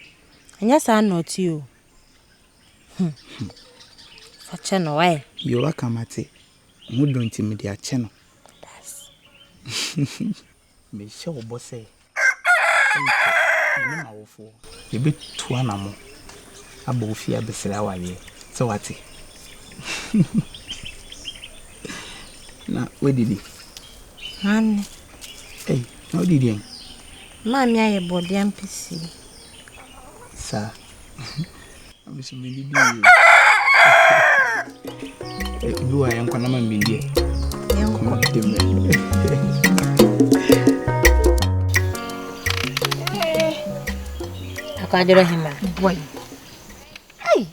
Ɛnyɛ saa na ɔte o. Hmm. Fa kyɛ no why? Yoo waka mate. Ho dɔ nti mede akyɛ no. That's. Mehyɛ wo bɔ sɛ ɛnkyɛ me ne m'awofoɔ. Yɛbɛtu anamɔ aba wo fie abɛsrɛ awareɛ. Sɛ woate? Na woadidi? Aane. Ei, na wodi deɛn? Maame ayɛ borɔdeɛ ampesie. Saa. Na me nso medidi yie. Ebi wɔ a yɛnkɔ na ma mmedi ɛ. Yɛnkɔ. Kɔm de me. Akwadworɔ hema. Boy. Hey,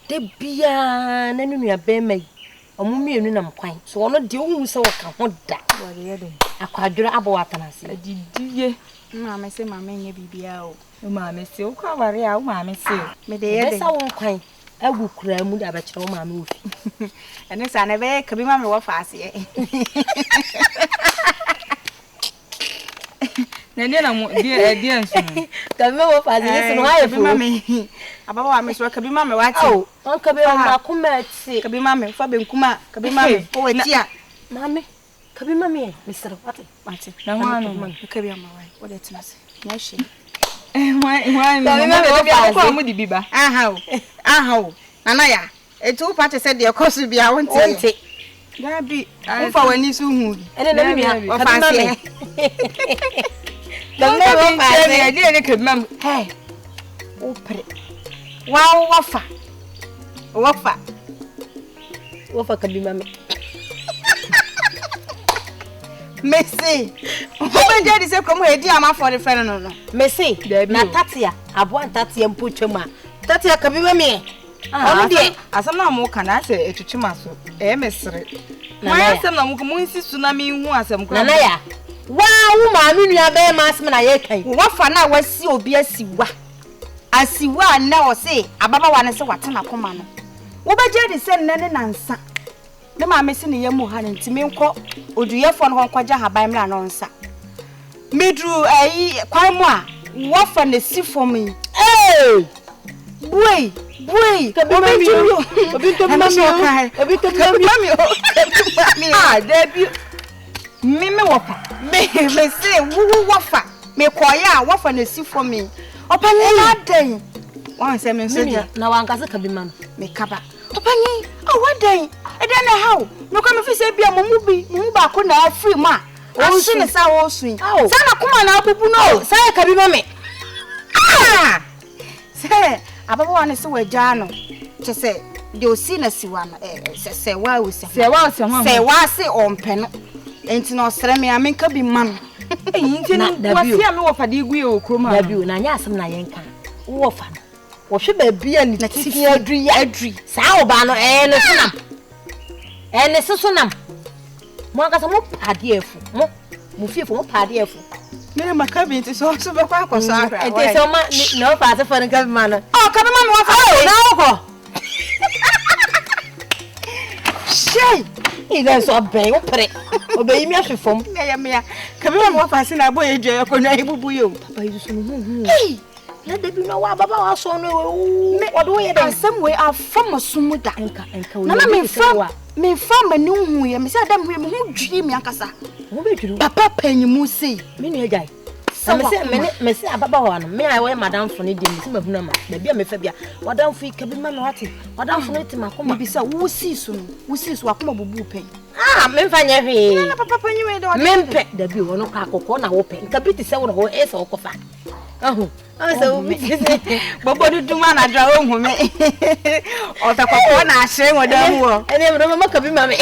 da biara na ne nua bɛrima yi Wɔn mmienu nam kwan so. Ɔno deɛ wohu sɛ ɔka ho da. Akwadworɔ abɔ wɔ atena ase. Adidie. Me maame se ma menyɛ biribiara o. Wo maame se wokɔ aware a wo maame se. Mede yɛ dɛn? Ɛbɛsa wo nkwan agu koraa mu de abɛkyerɛ wo maame wɔ fie. Ɛno saa no ɛbɛyɛ ka bi ma me wɔ faaseɛ. Na ɛdeɛ na mo deɛ ɛdeɛ nso no. Kabi ma wɔ faase ne so no ayɛ fo. Kabi ma me ababaawa me so kabi ma me wate. Awo ɔn kabi ma ma kuma ɛte. Kabi ma me fa benkum a kabi ma me fo w'akyi a. Maame kabi ma me mesrɛ wate. Wate. Na ho ano no kabi ama wa wo de tena ase. Nyɛ hwee. Kabi ma me wɔ faase. Mo de bi ba. Aha o. Aha o. Nana ya. Enti wo pa te sɛ deɛ ɛkɔ so biara wonte yɛ? Wonte. Dabi, wofa w'ani so hu bi. Ɛne na me nua, Ɔfa kabi ma me. aseɛ. Kabi ma me wɔfa ase. Ɛdeɛ ne kabi ma me. Hɛ, wopere. Wa wɔfa. Wɔfa. Wɔfa kabi ma me. Mese, wobɛgye adi sɛ kurom ha ɛdi amafoɔ de frɛ no no no. Mese, na tatea, aboa ntatea mpo twam a, tatea kabi ma me. Ɔno deɛ asɛm no a moka no asɛ ɛtwetwe m'aso ɛyɛ me sere. Mo asɛm na moka monsi so na menhu asɛm koraa. Nana ya waa wo maame nua bɛrima asɛm na yɛka yi. Wafa no a wasi obi asiwa asiwa a nnɛ ɔse ababawa no sɛ wate n'akoma no wobɛgye adi sɛ nnɛ ne nansa Ne maame se ne yam ha no nti menkɔ oduyɛfoɔ no hɔ nkɔgye ahaban mmra na ɔnsa. Meduru ayi kwan mu a wɔfa na si fam yi. Ee! Buei! Buei! Obi nto mi o! Obi nto mi o! Obi nto mi o! Kabi ma mi o! Ah, dabi. Me me wɔfa. Me me se wo wɔfa. Mekɔeɛ a wɔfa na si fam yi. Ɔpanyin adɛn? Wɔn sɛ me nso deɛ. Na wankasa kabi ma no. Mekaba. Ɔpanyin, ao adɛn? Ɛdɛn na ɛha wo? Mekɔ mefi sɛ ebia mo mu bi, mo mu baako na afiri mu a ahye ne sa ɔresu yi. Saa na koma na abubu no o. Saa yɛ ka bi ma me. Ah! Sɛ ababaawa no sɛ wagyaa no, kyɛ sɛ deɛ osi na siwa no, sɛ sɛ wa osi ho. Sɛ wa osi ho. Sɛ wa se ɔmpɛ no. Enti na ɔsrɛ me a menka bi ma no. Eyi nti no nkuase a me wɔ fa de gu yɛ wɔ kurom ha. Dabi o, na nyɛ asɛm na yɛnka. Wowɔ fa no. Wɔhwɛ baabi a ne tifi aduru yi a, saa ɔbaa no, ɛyɛ ne so nam. Ɛyɛ ne se so nam. Mo ankasa mo pa adeɛ afu. Mo, mo fiefo, mo pa adeɛ afu. Mene maka bi nti sɛ ɔso bɛkɔ akɔsɔ ahwɛ a. Nti sɛ ɔma ne ɔfa asefoɔ no nka bi ma no. Ɔ, ka bi ma me wɔfa ase. Na wokɔ. Hyɛi! Yi dɛ nso ɔbɛn wo pere. Ɔbɛyi mi ahwe fam. Ɛyɛ mea. Ka bi ma me wɔfa ase na abɔ yɛ dua yɛ akonnwa yi bubu yi o. Papa yi nso no ho hu. Ei! Na da bi na ɔwɔ ababaawa aso no ɔde wo yɛ dɛn? Asɛm wei afa m'aso mu da. Nka nka Na na memfa memfa m'ani nhu yɛ me sɛ da mehu yɛ me ho dwiri me ankasa. Ho bɛdwiri wo. Papa panyimu sei. Me nua gyae. Na mese me ne mese ababaawa no me a wɔyɛ madamfo no deɛ mese mahunu ama baabi a mefa bia wadamfo yi ka bi ma me wate wadamfo no te makoma. Mebisa wo sii so no wo sii so wakoma bubuu pɛn. Ah memfa nyɛ hwee. Na papa panyin wei de ɔde. Mempɛ dabi ɔno kɔ akɔkɔɔ na wopɛ nka bi te sɛ wo na wɔ ɛsɛ wokɔfa. Ɔho. Ɔho sɛ wo mi bɔbɔ dudu mu anadwo a ɔnhu me. Ɔpɛ kɔkɔɔ na ahyerɛn wɔ dan mu hɔ. Ɛnɛ mmerɛ mama ka bi ma me.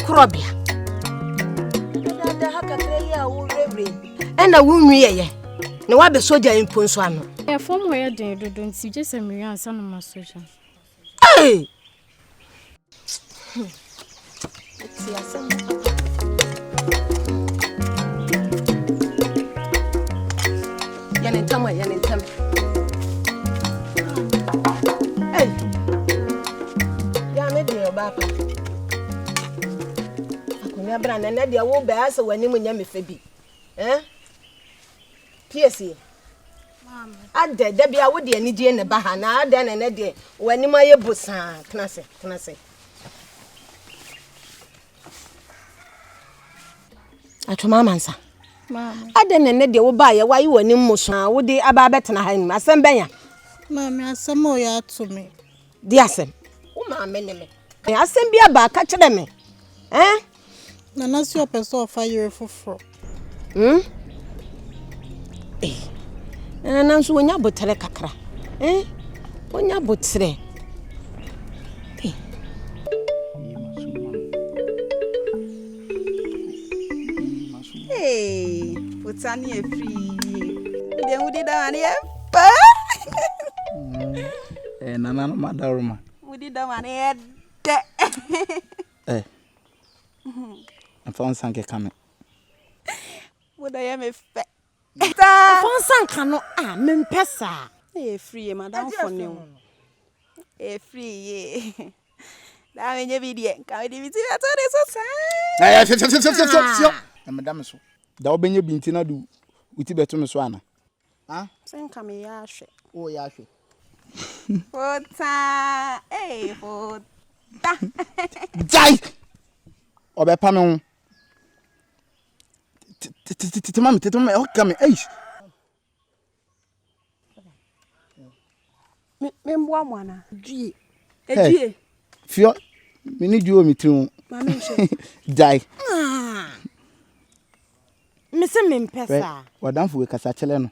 Korɔbea. Dada ha kakra yi a worewere ɛna wonwiɛyɛ na woabɛsɔ gya mpo nso ano. Fam hɔ yɛ den dodo nti gye sɛ mewie ansa na masɔ gya. Hey! Yɛ ne ntam a yɛ ne ntam. Hey! Ya me deɛ ɔbaa pa. Akonnwa bra na ɛnɛ deɛ wo bɛɛ asɛ w'anim nyɛ me fɛ bi. Eh? Piesie. Adɛ, da bia wode anigyeɛ na ɛba ha na adɛn na ɛnɛ deɛ w'anim ayɛ bosaa. Tena ase, tena ase. Atwoma amansa. Adɛn na ɛnɛ deɛ wobaeɛ woayɛ w'anim mmosaa wode aba abɛtena ha anim asɛm bɛn a? Maame asɛm a ɔyɛ ato me. Di asɛm. Wo maame ne me. Asɛm bi aba ka kyerɛ me. Eh? Nana si ɔpɛ sɛ ɔfa yere foforɔ. Hmm? Eh. Nana nso wɔnya aboterɛ kakra. Eh? Wɔnya aboterɛ. Eh. Hey, pota ne afiri yie. Deɛ wodi da ma ne yɛ pɛ. Eh, nana no madaroma. Wodi da ma ne yɛ dɛ. Eh, mfa wo nsa nkeka me. Wo dɔ yɛ me fɛ. Mfa wo nsa nka no a, mempɛ saa. Ɛyɛ free yie, madamfo ne wo. Ɛyɛ free yie. Daa menyɛ bi deɛ, nka mede me ti bɛto ne so saa. Ɛyɛ fifififififififiɔ. Na meda me so. Da wobɛnya bi nti na de wo ti bɛto me so ana? Sɛ nka meyɛ ahwɛ. Woyɛ ahwɛ. Fota, ee fota. Gyae! Ɔbɛpa me ho. Tete ma me, tete ma me, ɛhɔ keka me, eish. Memboa mo anaa? Due. Edue. Fiɔ, me ne due wɔ me tiri ho. Maame nhwɛ. Gyae. Ah. Me se mempɛ saa. W'adamfo wei kasa kyerɛ no.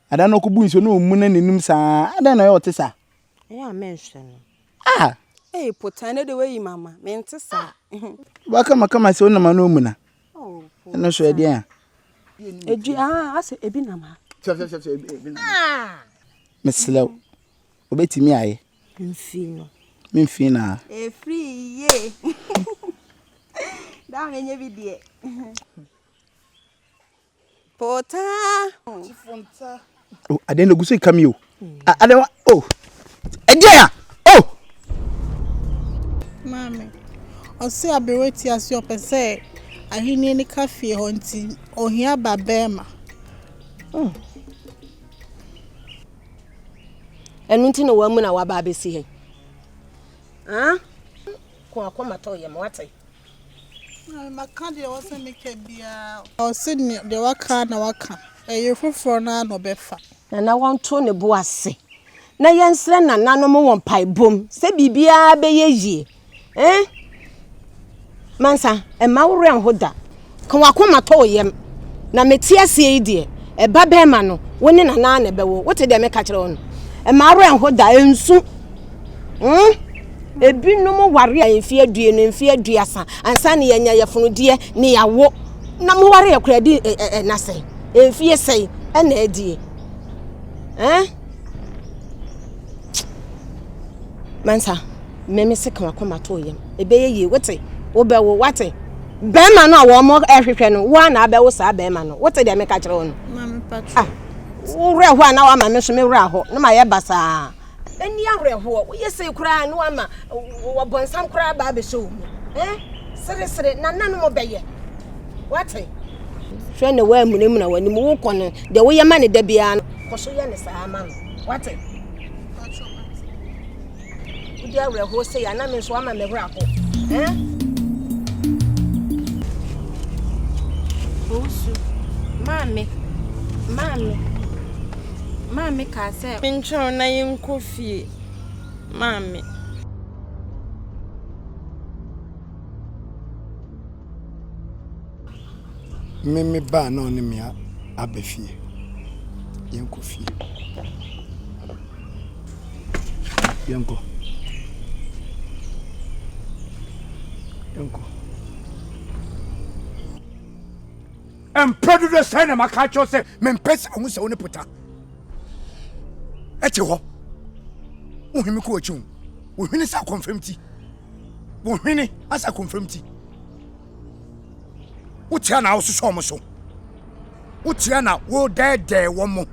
Ada no ɔkɔbu nsuo na ɔmuna n'anim saa. Adɛn na ɔyɛ ɔte saa? Ɛyɛ a mɛnhwɛ no. Ah! Ee potan ne de wayi mama. Mente saa. Wakamakama sɛ wonam ano ɔmuna. Ɛno so ɛdeɛn a? Edu ah asɛ ebi nam ha. Hwɛ hwɛ hwɛ ebi nam. Ah! Mesrɛ wo, wobɛtumi ayɛ. Mfii no. Memfii no a. Efiri yie. Daa menyɛ bi deɛ. Potaa. Oh, adeɛ no gu so ka mi o. Adeɛ wa oh. Ɛdeɛ a oh. Maame, ɔse aberewa ti ase ɔpɛ sɛ ahenni no ka fie hɔ nti ohia ba bɛrima. Mm. Ɛno nti na wamu na waba abɛsi ha yi. Ah? Ko akoma tɔ yam, wate? Maame, maka deɛ ɛwɔ sɛ meka biara. Ɔse deɛ waka na waka. Ɛyere foforɔ no ara na ɔbɛfa. Nana wɔnto ne bo ase na yɛnsrɛ nananom wɔ mpaebɔ mu sɛ biribiara bɛyɛ yie. Eh? Mansa, mma wo werɛ nho da. Ka w'akoma tɔ wo yam. Na mete aseɛ yi deɛ, ɛba bɛrima no, wo ne nana ara na ɛbɛwo. Wote deɛ meka kyerɛ wo no? Mma wo werɛ nho da, nsu. Hmm? Ebinom ware a mfeɛ aduonu, mfeɛ aduasa, ansa na yɛanya yafunudeɛ ne yɛawo. Na mo ware yɛ koraa di ɛna sɛn? Mfeɛ sɛn ɛna adie? Eh? Mansa, me me se ka wakoma to yam. Ɛbɛyɛ yie, wote? Wobɛwo, wate? Bɛrima no a wɔn ɛhwehwɛ no, wo a na abɛwo saa bɛrima no. Wote deɛ meka kyerɛ wo no? Ah, wo werɛ hɔ a na wama me nso me werɛ ahɔ, na mayɛ basaa. Ɛnni awerɛhoɔ, woyɛ sei koraa na wama ɔbɔnsam koraa ba abɛhyɛ wo mu. Eh? Seresere, nananom bɛyɛ. Wate? Hwɛ na woamunamuna w'anim, wokɔ no, deɛ woyɛ ma no da biara no, kɔ so yɛ no saa ma no. Wate? Wodi awerɛhoɔ sei a, na me nso ama me werɛ aho. Eh? Owusu, maame, maame, maame kaa sɛ. Mentwɛn wo na yɛnkɔ fie, maame. Me me ba a na ɔne me aba fie. Yɛnkɔ fie. Yɛnkɔ. Yɛnkɔ. Mpɛ dodo sɛn na maka akyerɛ sɛ mempɛ sɛ ɔhu sɛ wo ne pota ɛte hɔ. Wohwene kɔ akyi wo. Wohwene sɛ akɔmfam ti. Wohwene asɛ akɔmfam ti. Wotia na wososɔ wɔn so. Wotia na wodɛɛdɛɛ wɔn.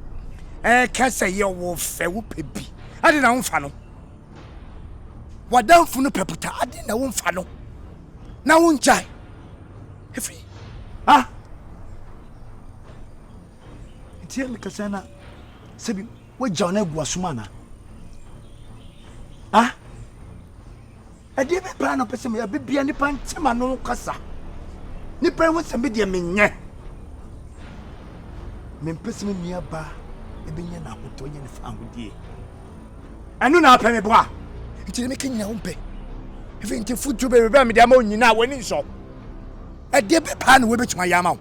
Ɛka sɛ yɛ wo fɛ wopɛ bi. Ade na womfa no. W'adamfo no pɛ pota. Ade na womfa no. Na wongyae. Efi. Ah. Nti yɛ mekasa na sɛbi wagyaw no agu asom ana? Ah. Ɛdeɛ bɛn paa na ɔpɛ sɛ meyɛ? Bibia nipa nte m'ano kasa. Nipa ehu sɛ me deɛ menyɛ. Mempɛ sɛ me nua baa ebɛnya n'ahotɔ nyɛ ne fa ahodie. Ɛno na apɛ me boa. Nti ne meka nyina wompɛ. Efi nti futu bebrebe a mede ama wo nyinaa w'ani nsɔ. Ɛdeɛ bɛn paa na wobɛtumi ayɛ ama wo?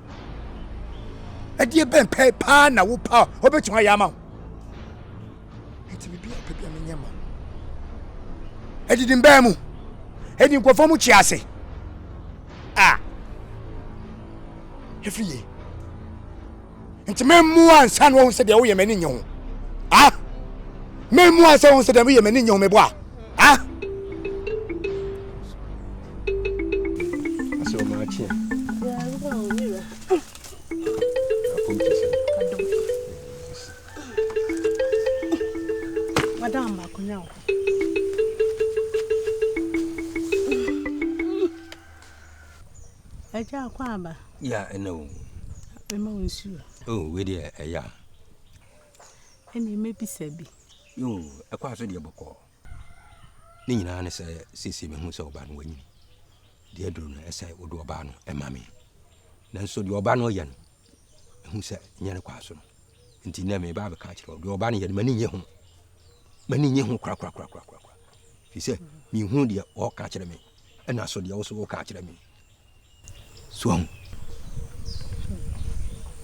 Ɛdeɛ bɛn pɛ paa na wo paa wobɛtumi ayɛ ama wo? Nti biribi a ɔpɛ bi a menyɛ ma ɛdidi mbɛn mu ɛdi nkurɔfoɔ mu kyi ase a ɛfiri yie nti mɛmmu ansa na wɔhu sɛ deɛ woyɛ m'ani nye ho a mɛmmu ansa wɔhu sɛ deɛ woyɛ m'ani nye ho mebɔ a a asɛ ɔma akye a apom te sɛ Madam akonnwa wɔ hɔ. Agya akɔ aba. Ya ɛna o. Mema wo nsuo. Oh, wei deɛ ɛya. Ɛne mɛbisa bi. Yo, ɛkɔ aso deɛ bɔkɔɔ. Ne nyinaa ne sɛ seesei mehu sɛ ɔbaa no wanyini. Deɛ aduru no ɛsɛ wode ɔbaa no ɛma me. Nanso deɛ ɔbaa no ɔyɛ no, mehu sɛ nyɛ ne kwan so no. Nti nnɛ meba abɛka akyerɛ wo, deɛ ɔba no yɛ no, m'ani nnye ho. M'ani nnye ho korakorakorakorakora. Firi sɛ menhunu deɛ ɔreka akyerɛ me, ɛna so deɛ wo so woka akyerɛ me. So ahu?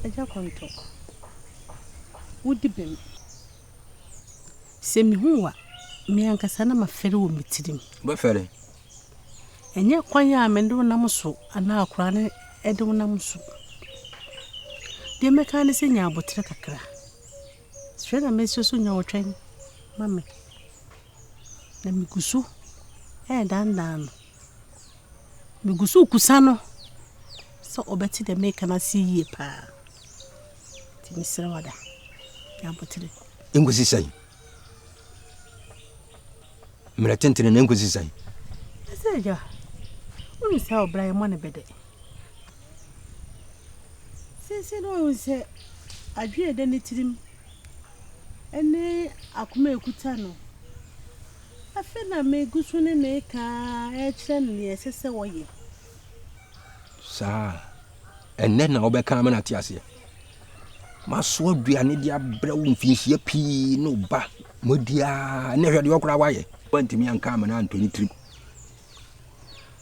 Agya Kɔntɔ, wodi bem. Sɛ mehu wo a, me ankasa na mafɛre wɔ me tirim. Wobɛfɛre? Ɛnyɛ kwan a mede wo nam so anaa akwadaa no de wo nam so. Deɛ mɛka ara ne sɛ nya aboterɛ kakra. Srɛ na mesrɛ sɛ nya ɔtwɛn ma me. Na megu so redandan no. Megu so rekusa no sɛ ɔbɛte deɛ mereka no ase yie paa. Nti mesrɛ wo ada, nya aboterɛ. Nkosi sɛn? Mmerɛ tentene na ɛnkɔsi sɛn? Ɛsɛ agya, wonim sɛ ɔbra yɛ mmɔ ne bɛdɛ. Seesei na wahu sɛ adwene a ɛda ne tirim ne akoma a ɛkuta no, afei na megu so ne no reka ara rekyerɛ no nea ɛsɛ sɛ ɔyɛ. Saa. Ɛnnɛ na wobɛka ama no ate aseɛ. Masoa aduane de abrɛ wo mfinhyia pii ne wo ba moadi ara ɛnɛ hwɛ deɛ ɔkoraa wayɛ. Wantumi anka ama no antɔ ne tirim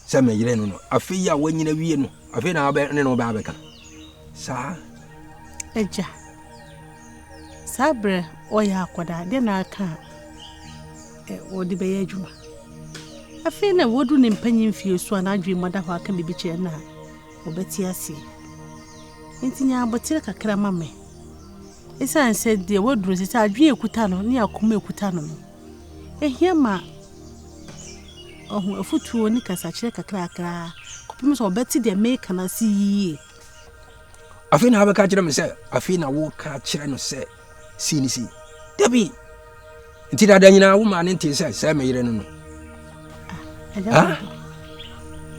sɛ me yere no no. Afei a wanyina wie no, afei na wabɛ ne no bɛ abɛka saa. Agya, saa berɛ ɔyɛ akwadaa, deɛ na aka a wɔde bɛyɛ adwuma. Afei na wadu ne mpanyin mfie so a n'adwene mu ada hɔ aka biribi kyerɛ no a, Wɔbɛte aseɛ. Enti nya aboterɛ kakra ma me. Ɛsiane sɛ deɛ waduru sɛ sɛ adwene a ɛkuta no ne akoma a ɛkuta no no, ɛhia ma ɔho afotuo ne kasakyerɛ kakrakra kɔpem sɛ ɔbɛte deɛ meka no ase yie. Afei na wabɛka kyerɛ me sɛ afei na woka kyerɛ no sɛ sei ne sei. Dabi! Nti dada nyinaa wo maa ne ntee sɛ sɛ me yere no no. Ah,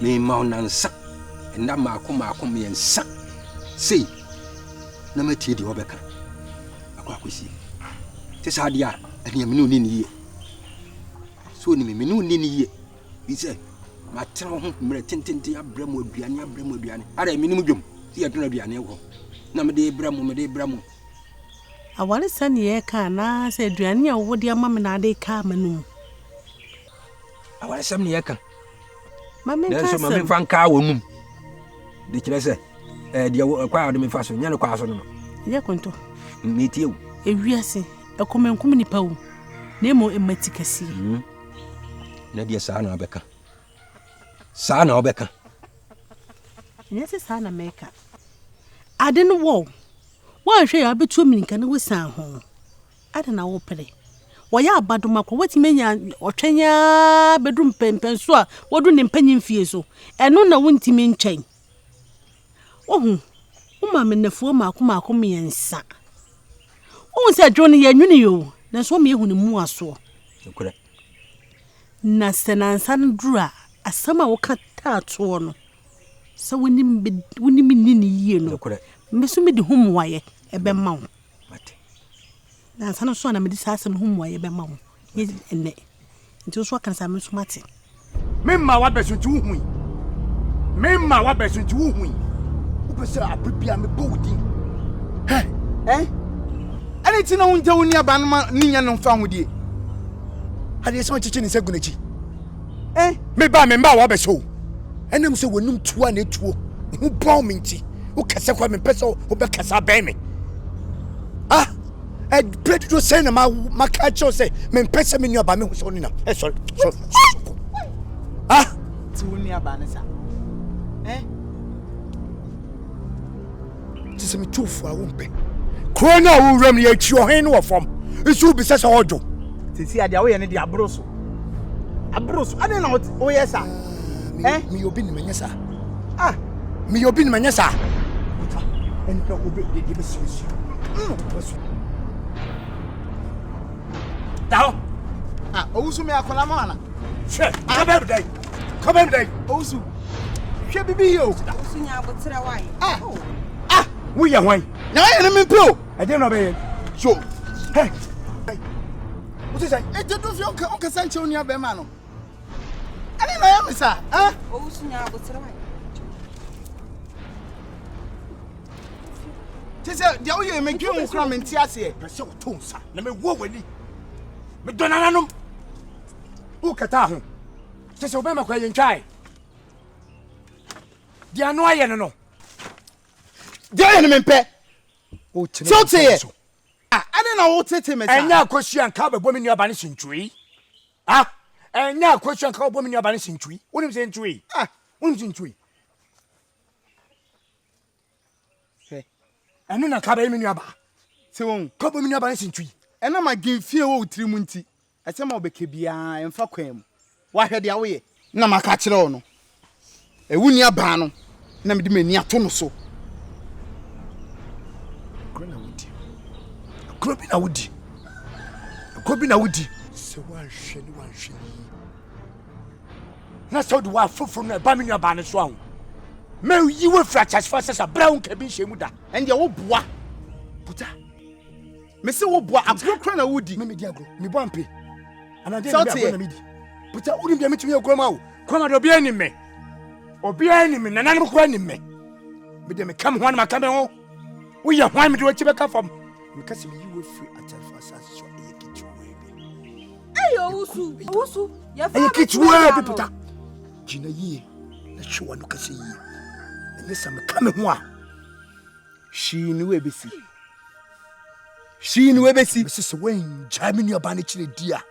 mema wo nansa nna mmaako mmaako mmiɛnsa sei na matie deɛ wɔbɛka akɔ akɔsie. Te saa deɛ a ɛneɛ me ne wo ni ne yie. So onim me ne wo ni ne yie. Bi sɛ matena wo ho mmerɛ tententen abrɛ mu aduane abrɛ mu aduane. Ara menim dwom. Sɛ yɛtɔn aduane wɔ hɔ na mede brɛ mo, mede brɛ mo. Awaresɛm ne yɛreka anaa sɛ aduane a wode ama me na ade reka m'anom? Awaresɛm ne yɛreka. Ma menka Nanso ma asɛm. memfa nkaa w'anum de kyerɛ sɛ ɛɛ deɛ wo kwan a wode me fa so nyɛ no kwan so no no. Ɛnyɛ konto. Metie wo. Ewiase, ɛkɔm nkum nipa o, na mmom ɛma ti kɛseɛ. Mm. Na deɛ saa na wobɛka. Saa na wobɛka. Ɛnyɛ sɛ saa na mɛka. Ade no wɔ wo. Woanhwɛ yɛ a wobɛtu mmirika na woasian ho. Adɛn na wopere? Wɔyɛ abadoma kɔ, woatumi anya ɔtwɛn ara bɛduru mpɛnpɛnso a wadu ne mpanyin mfie so. Ɛno na wontumi ntwɛn. Wohu, woma me nnafua mmaako mmaako mmiɛnsa. Wohu sɛ dwo no yɛnwene o, nanso woma yɛhu ne mmuasoɔ. Nokorɛ. Na sɛ nansa no duru a, asɛm a woka taa toɔ no, sɛ wo ne me wo ne me nni no yie no, me nso mede ho mmuaeɛ bɛma wo. Nansa no so a na mede saa asɛm no ho mmuaeɛ bɛma wo, nyɛ ɛnnɛ. Nti wo nso woaka no saa, me nso mate. Me mma w'abɛso nti wohui. Me mma w'abɛso nti wohui. Wopɛ sɛ abere biara mebɔ wo din. Hɛ! Eh? Ɛne nti na wongya wo nuabaa no ma ne nya no mfa ahodie? Adeɛ sɛ ɔkyekye ne nsa gu n'akyi. Eh? Me ba, me mma w'abɛso o. Ɛnam sɛ w'anum tuo a na etuo ho bɔn me nti, wokasa kwa mempɛ sɛ wobɛkasa abɛn me. Ah! Ɛberɛ dodoɔ sɛn na maka akyerɛ wo sɛ mempɛ sɛ me nuabaa mehu sɛ wo nenam. Ɛ sɔre, sɔre, sɔre. Ah! Ti wo nuabaa ne sa. Eh? Te sɛ metu fo a wompɛ. Kuro no a wowura mu no yɛtwi ɔhen no wɔ fam. Nso wobisa sɛ ɔdwo. Sisi adeɛ woyɛ no deɛ aboro so. Aboro so. Adɛn na woyɛ saa? Eh? Meyɛ obi nim ɛnyɛ saa. Ah! Meyɛ obi nim ɛnyɛ saa. Ɛnna obi de de bɛsiesie. Da hɔ. Ah, owusu mi akwadaa mu ana? Hwɛ, kɔbɛn mi dɛ. Kɔbɛn mi dɛ. Owusu, hwɛ bibi yie o. Owusu nya abotrɛ wa yi. Ah, ah. Woyɛ hwan? Na ɔyɛ ne mi mpe o. Ɛdeɛ na ɔbɛyɛ. So, hɛ. Wote sɛ? Eti du fi ɔnkasa nkyɛn onua bɛrima no. Ɛne na ɔyɛ me saa. Ah. Owusu nya abotrɛ wa yi. Te sɛ deɛ woyɛ medwen ho kora mente aseɛ. Pɛ sɛ woto nsa na mewɔ w'ani. Medɔ nananom. Wokata ho. Kyɛ sɛ wobɛma kora yɛntwae. Deɛ ano ayɛ no no. Deɛ ɔyɛ no mempɛ. Wotene Sɛ wote yɛ. so. Ah, ɛne na wotete me saa. Ɛnyɛ akosua nka wobɛbɔ me nuaba no sentui. Ah, ɛnyɛ akosua nka wobɛbɔ me nuaba no sentui. Wonim sentui? Ah, wonim sentui? Hwɛ. Ɛno na nka bɛyɛ me nuabaa. Sɛ wɔn. Ka bɔ me nuabaa no sentui. Ɛnam adwenfie wɔ wo tiri mu nti, asɛm a wobɛka biara ɛmfa kwan mu. Woahwɛ deɛ woyɛ. Na maka akyerɛ wo no, wo nuabaa no na mede m'ani ato no so. Agorɔ na wodi. Agorɔ bi na wodi. Agorɔ bi na wodi. Sɛ woanhwɛ ne woanhwɛ yie. Na sɛ wode w'afoforo no ɛba me nuabaa no so aho. Mɛyi wo afiri akyasefo asase a berɛ a wonka bi nhyɛ mu da. Ɛndeɛ woboa. Puta. Mese woboa agorɔ kora na wodi. Me medi agorɔ. Mebɔ ampe. Anaa deɛ Sɛ medi agorɔ woteɛ. na medi. Puta wonim deɛ metumi yɛ kuroma o. Kuroma deɛ obiara nim me. Obiara nim me. Nananom koraa nim me. Mede meka me ho anam aka me ho. Woyɛ hwan mede w'akyi bɛka fam. Meka sɛ meyi wo afiri akyasefo asase so a ɛyɛ ketewaa bi. Ɛyɛ owusu. Owusu. Yɛfa Ɛyɛ ketewaa bi puta. Gyina yie na hwɛ w'ano kasa yie. Ɛnyɛ sɛ meka me ho a. Hwii ne wo ebesi. Hwii ne wo ebesi. Mese sɛ woangyae me nuabaa no kyerɛ di a,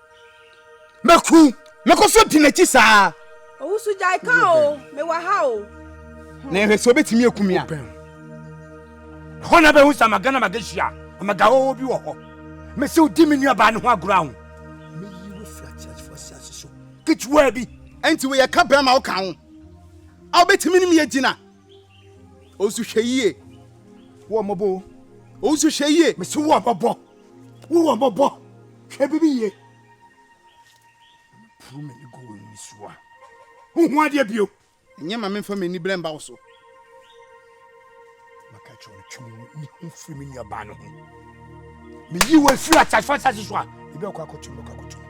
mɛku. Mɛkɔ so di n'akyi saa. Owusu gyae ka o. Mewɔ ha o. Na ɛhwɛ sɛ obetumi aku me a. Ɛhɔ na bɛhu sɛ amaga na magahyia amagawɔwɔ bi wɔ hɔ. Mese wodi me nuabaa no ho agorɔ aho. Mɛyi wo afiri ateasefoɔ asase so ketewaa bi. Ɛnti woyɛ ka bɛrima woka ho a wobɛtumi ne me agyina. Owusu hwɛ yie. Wo mmɔbɔ o. Owusu hwɛ yie. Mese wo mmɔbɔ. Wo mmɔbɔ. Hwɛ bibi yie. Puru m'ani gu wo nisuo a. Wohu adeɛ bio. Ɛnyɛ ma memfa m'ani brɛ mba wo so. Maka kyerɛ no twe me ho firi me nuabaa no ho. Meyi wo afiri asase asase so a, ebi akɔ akɔto mu akɔ akɔto mu.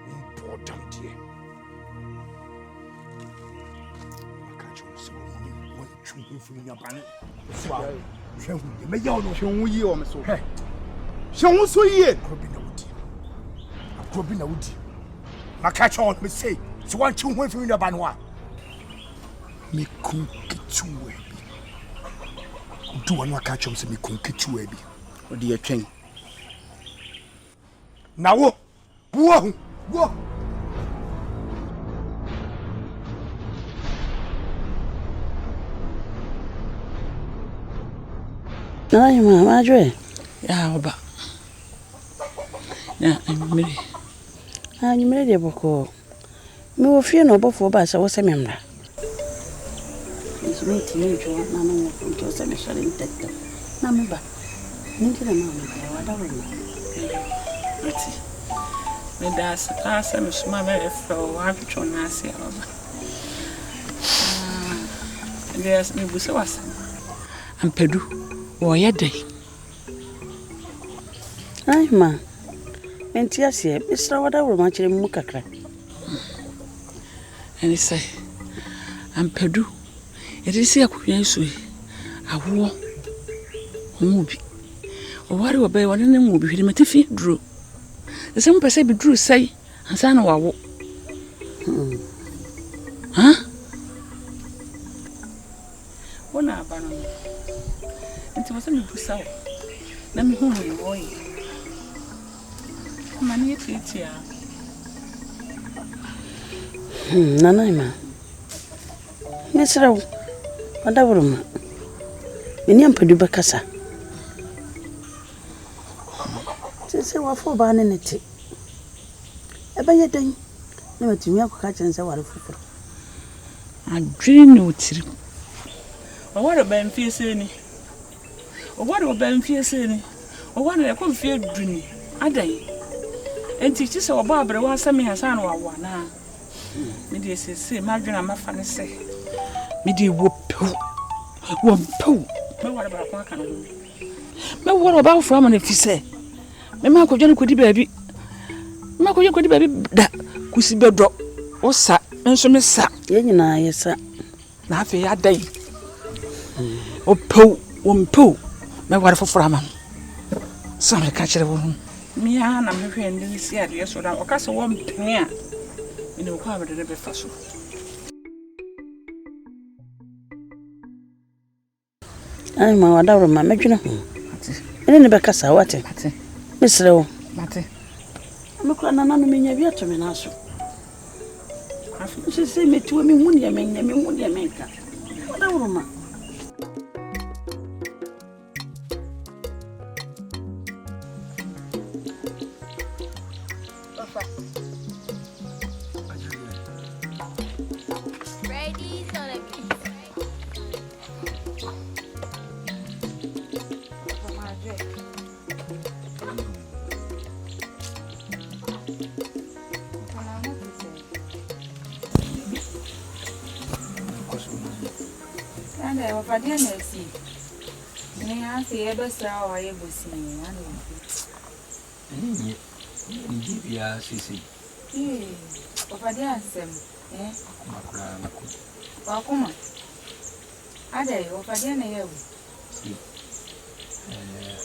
Wompɔɔ dam deɛ. Maka kyerɛ no sɛ wɔnnim wɔntwe. Woantwe wo ho mfiri me nuaba no so a, hwɛ hu deɛ mɛyɛ wo no. Hwɛ wo ho yie wɔ me so. Hwɛ, hwɛ wo so yie. Agorɔ bi na wodi. Agorɔ bi na wodi. Maka kyerɛ wo no, mese, sɛ woantwe wo ho mfiri me nuaba no a, mɛku ketewa bi. Wodu hɔ no aka kyerɛ m sɛ mɛku ketewa bi. Wode yɛtwɛn. Na wo, Woahu? Wo! Nana Hemaa, m'adwoɛ. Yaa ɔba. Na anwummere. Anwummere deɛ bɔkɔɔ. Mewɔ fie na ɔbɔfoɔ baa sɛ wosɛ me mmra. Me nso mentumi ntwe m'ano wɔ fam nti ɔsɛ mesɔre ntɛmntɛm na meba. Ɛno nti na maa mebaeɛ, w'adaworoma. Mate. Meda ase paa sɛ mesomaa bɛfrɛ wo, woatwetwe wo nan ase a waba. Ah, ɛdeɛ mebisa wo asɛm. Ampadu, wɔreyɛ dɛn? Ahima, mente aseɛ. Mesrɛ wo adaworoma kyerɛ me mu kakra. Ɛne sɛ, ampadu, yɛde si akonnwa yi so yi, awoɔ, ɔnwo bi. Ɔware ɔbaa yi, ɔne no nwo bi. Hwɛ deɛ m'atifi aduro. Ɛsɛ sɛ mopɛ sɛ bɛduru sɛe ansa na wawo. Ha? Wo na aba no no. Nti wɔ sɛ mebusa wo na mehu nea wɔyɛ. Ama no yɛ tiatiaa. Hmm, Nana Emma, mesrɛ wo, ɔdawuroma, me ne Ampadu bɛkasa. Seesei wafa ɔbaa ne ne te. Ɛbɛyɛ dɛn na matumi akɔka akyerɛ no sɛ ware foforo? Adwene nni wo tirim. Ɔware ɔbaa mfie sɛn ni? Ɔware ɔbaa mfie sɛn ni? Ɔware no ɛkɔ mfie du ni. Adɛn? Enti kye sɛ ɔbɔ aberewa sɛ me ansa na wawo anaa? Me deɛ seesei m'adwene a mafa ne sɛ me deɛ wɔpɛw wɔmpɛw mɛware baako aka ne ho. Mɛware ɔbaa foforɔ ama no ɛfiri sɛ mɛma akɔdwa no kɔdi baabi. Mɛma akɔdwa no kɔdi baabi da kusi bɛdɔ wo sa me nso me sa. Yɛn nyinaa yɛ sa. Na afei adɛn? Ɔpɛ o, ɔmpɛ o, mɛware foforɔ ama no. Sɛ meka kyerɛ wo no. Me ara na mehwɛ no de si adeɛ so na ɔka sɛ wɔmpene a, menim kwan a mede no bɛfa so. Ae ma w'adaworoma mɛdwene ho. Me ne no bɛkasa, woate? Mesrɛ wo. Mate. Me koraa nananom menya bi ato me nan so. Seesei mete hɔ menhu deɛ menyɛ, menhu deɛ menka. W'adaworoma. Ɛne nyɛ anigye biara seesei. Akoma koraa mako. W'akoma? Adɛn, wɔfa deɛn na ɛyɛɛ wo? See, eh,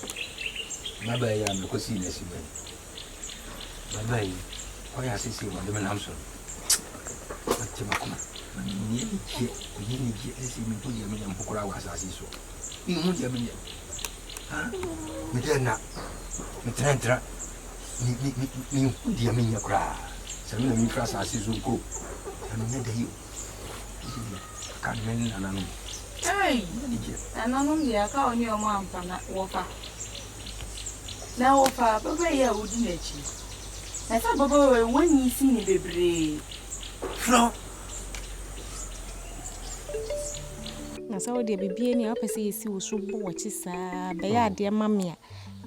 mmabaa yi a mekɔsii n'asiba yi, mmabaa yi, kwan a seesei wɔde me nam so no, mate m'akoma, ma menni anigyeɛ, menni anigyeɛ, seesei menhu deɛ menyɛ mpo koraa wɔ asase yi so, menhu deɛ menyɛ, ha, mede nna, metenatena, menhu deɛ menyɛ koraa, sɛ me na memfiri asase so nkɔ o, sɛ menyɛ dɛ yi o. Aka me ne nananom. Ei! Nananom deɛ aka wo ne wɔn ampa na wɔfa. Na wɔfa ababaa yi a wodi n'akyi. Na sɛ ababaawa yi wɔnyi sini bebree. Frɛ. Na sɛ wo deɛ biribiara ni a wopɛ sɛ yɛsi wo so bɔ w'akyi saa bɛyɛ adeɛ ma me a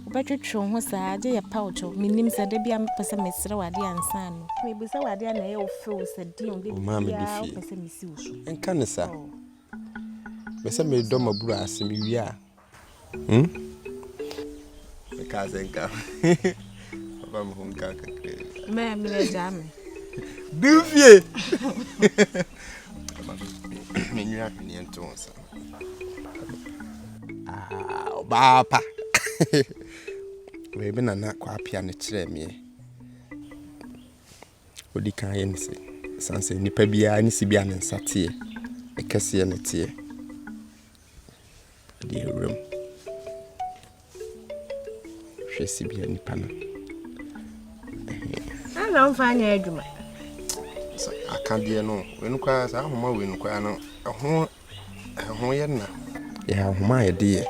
wobɛtwetwe wo ho saa gye yɛ pa wo kyɛw menim sɛ da bi a mepɛ sɛ mesrɛ wo adeɛ ansa no mebisa wo adeɛ a na ɛyɛ wo fɛ wo sɛ deɛ wo da biara wopɛ sɛ mesi wo so nka ne saa mɛ sɛ medɔ maburu ase mewie a hmm? mekaa sɛ nka papa me ho nka kakra mɛ mmerɛ gyaa me. Dufie. Menwira ahweneɛ nto wo nsa. Ah, ɔbaa pa. Wei me nana Kwapea no kyerɛɛ meɛ. Ɔdi kan yɛ ne se. Ɛsiane sɛ nipa biara ne sibea ne nsa teɛ, ne kɛseɛ ne teɛ. De awura mu. Hwɛ sibea nipa no. Ana ɔmfa nyɛ adwuma. Akadeɛ no, wei no koraa saa ahoma wei no koraa no, ɛho Ɛho yɛ na. Yɛ ahoma a yɛde yɛ.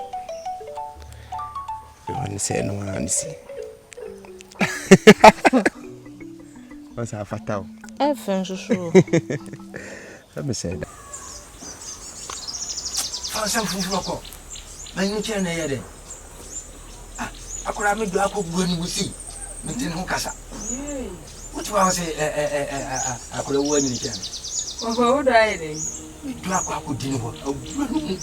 Ɛwɔ ne sɛ ɛno ara ne si. Ɔsɛ afata o. Ɛfɛ nso so o. Ɛmi sɛ da. Fa nsɛm foforɔ kɔ. Na nyini kyerɛ na ɛyɛ dɛ. Ah, akwadaa mi dɔ akɔ bu aniwu sei. Mente ne ho kasa. Wote hɔ a wose ɛ ɛ ɛ ɛ akwadaa wu anyini kyɛn me. Wɔfa wo dɔ ayɛ dɛn? Me dɔ akɔ akɔdi ne hɔ awura no mu.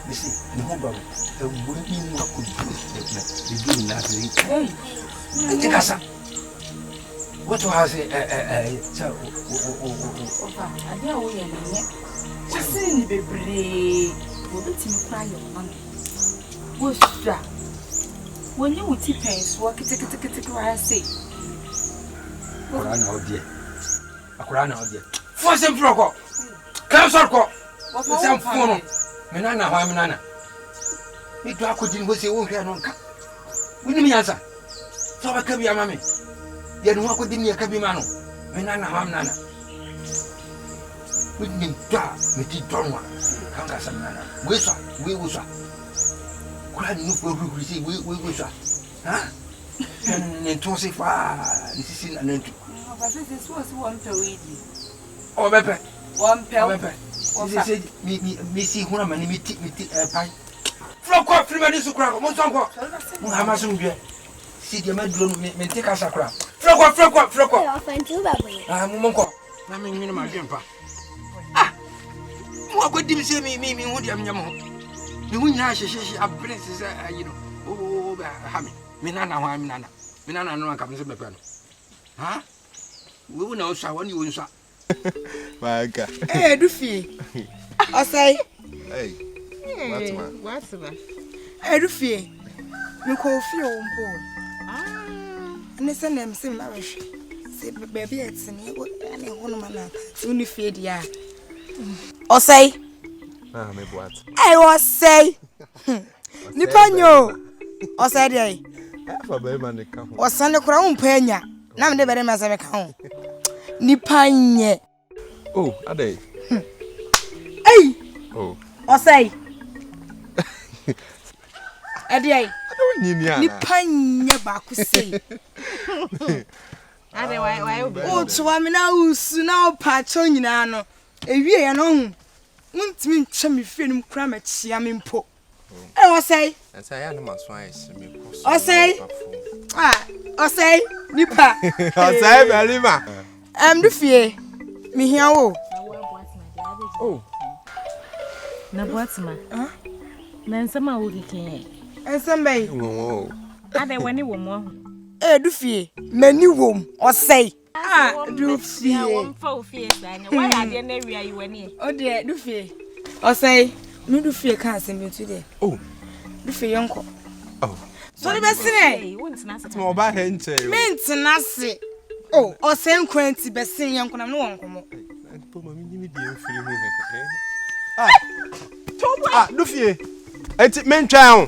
Mese ne ho dɔ no awura ne mu akɔdu ne ne ne nan ase. Mente kasa. Wote hɔ a wose ɛ ɛ ɛ sɛ wo wo wo wo. Wɔfa adeɛ a woyɛ no nyɛ. Wosene ne bebree. Wɔbɛtumi koraa ayɛ wo ma no. Wosua. Wonyi wo ti pɛn soɔ ketekete koraa sei. Akwadaa na ɔdeɛ. Akwadaa na ɔdeɛ. Fo asɛm firi ɔkɔ. Kan sɔre kɔ. Nsɛm fo no. Me nana hwan me nana. Me dɔ akɔgye ne hɔ sei wonhwɛ no nka. Wonim nyansa. Sɛ ɔbɛka bi ama me. Deɛ ne ho akɔdi ne yɛka bi ma no. Me nana hwan me nana. Wonim dɔ a mede dɔ no a, ka nka sɛ me nana. Wei sua, wei wo sua. Kura ne nufu ahurihuri sei, wei wei wei sua. Ha? Hwɛ ne nto se faa, ne sisi na nantu. Ɔfa sɛ sɛ sɛ ɔsi wɔn pɛ wei di. Ɔbɛpɛ. Wɔn pɛ. Ɔbɛpɛ. Sisi sɛ mi mi mi si huna ma ni mi ti mi ti ɛpae. Fura kɔ firi ma ni so kura kɔ mo nsɔn kɔ. Mo ha ma so ndua. Si deɛ ma duro no mi mi nte kasa kura. Fura kɔ fura kɔ fura kɔ. Ah mo mo nkɔ. Na me nwene m'adwene pa. Ah! Mo akɔdi me sɛ me me me ho deɛ menyɛ mo ho. Me ho nyinaa hyehyehye abere te sɛ ayi no. O o o bɛ ha me. Me nana hwan me nana. Me nana no anka me sɛ mɛpɛ no. Ha? Wo na ɔsua wɔn deɛ ɔnsua. Manka. Ee, du fie. Ɔsɛe. Hey. Watema. Watema. Ee, du fie. Mekɔ ofie o mpo. Ah. Ne sɛ na mse mma bɛhwɛ. Sɛ baabi a ɛte ne ɛne ɛhɔ nom ana sɛ wonni fie deɛ a. Ɔsɛe. Ah, me boat. Ee, ɔsɛe. Hmm. Nipa nyɛ o. Ɔsɛe deɛ. Ɛfa bɛrima ne ka ho. Ɔsɛe ne kora wo mpo anya. Na mede bɛrima sɛ meka ho. Nipa nyɛ. Oh, adɛn? Hmm. Ei! Oh. Ɔsɛe. Ɛdeɛn? Ade wo nyini ana? Nipa nyɛ baako sei. Ade why why obi. Wotoa me na wosu na wopa akyɛw nyinaa no. Ewie yɛ no ho. Wontumi ntwa me fie no mu koraa mɛkyea me mpo. Ɛ ɔsɛe. Ɛsɛ ayɛ na maso ayɛ hye me kɔ so. Ɔsɛe. Ah, ɔsɛe nipa. Ɔsɛe barima. Ɛm do fie. Mehia wo. Oh. Na Boatema. Huh? Na nsɛm a wokeka yɛ. Nsɛm bɛyi. Nwanwa o. Adɛ w'ani wɔ mu ahu. Ee du fie. M'ani wɔ mu. Ɔsɛe. Ah, du fie. Wɔmfa wo fie saa nyɛ. Woayɛ adeɛ no awia yi w'ani. O deɛ, du fie. Ɔsɛe, me du fie ka asɛm bi nso deɛ. Oh. Du fie yɛnkɔ. Oh. Sɔre bɛsene. Wontena ase. Tuma ɔba ha nkyɛn o. Mentena ase. Oh, ɔsɛe nkwa nti bɛsen yɛnkɔ na me ne wɔ nkɔmmɔ. Mpo ma menyi me deɛ mfiri ho. Ah. Ah, du fie. Enti mentwɛn o.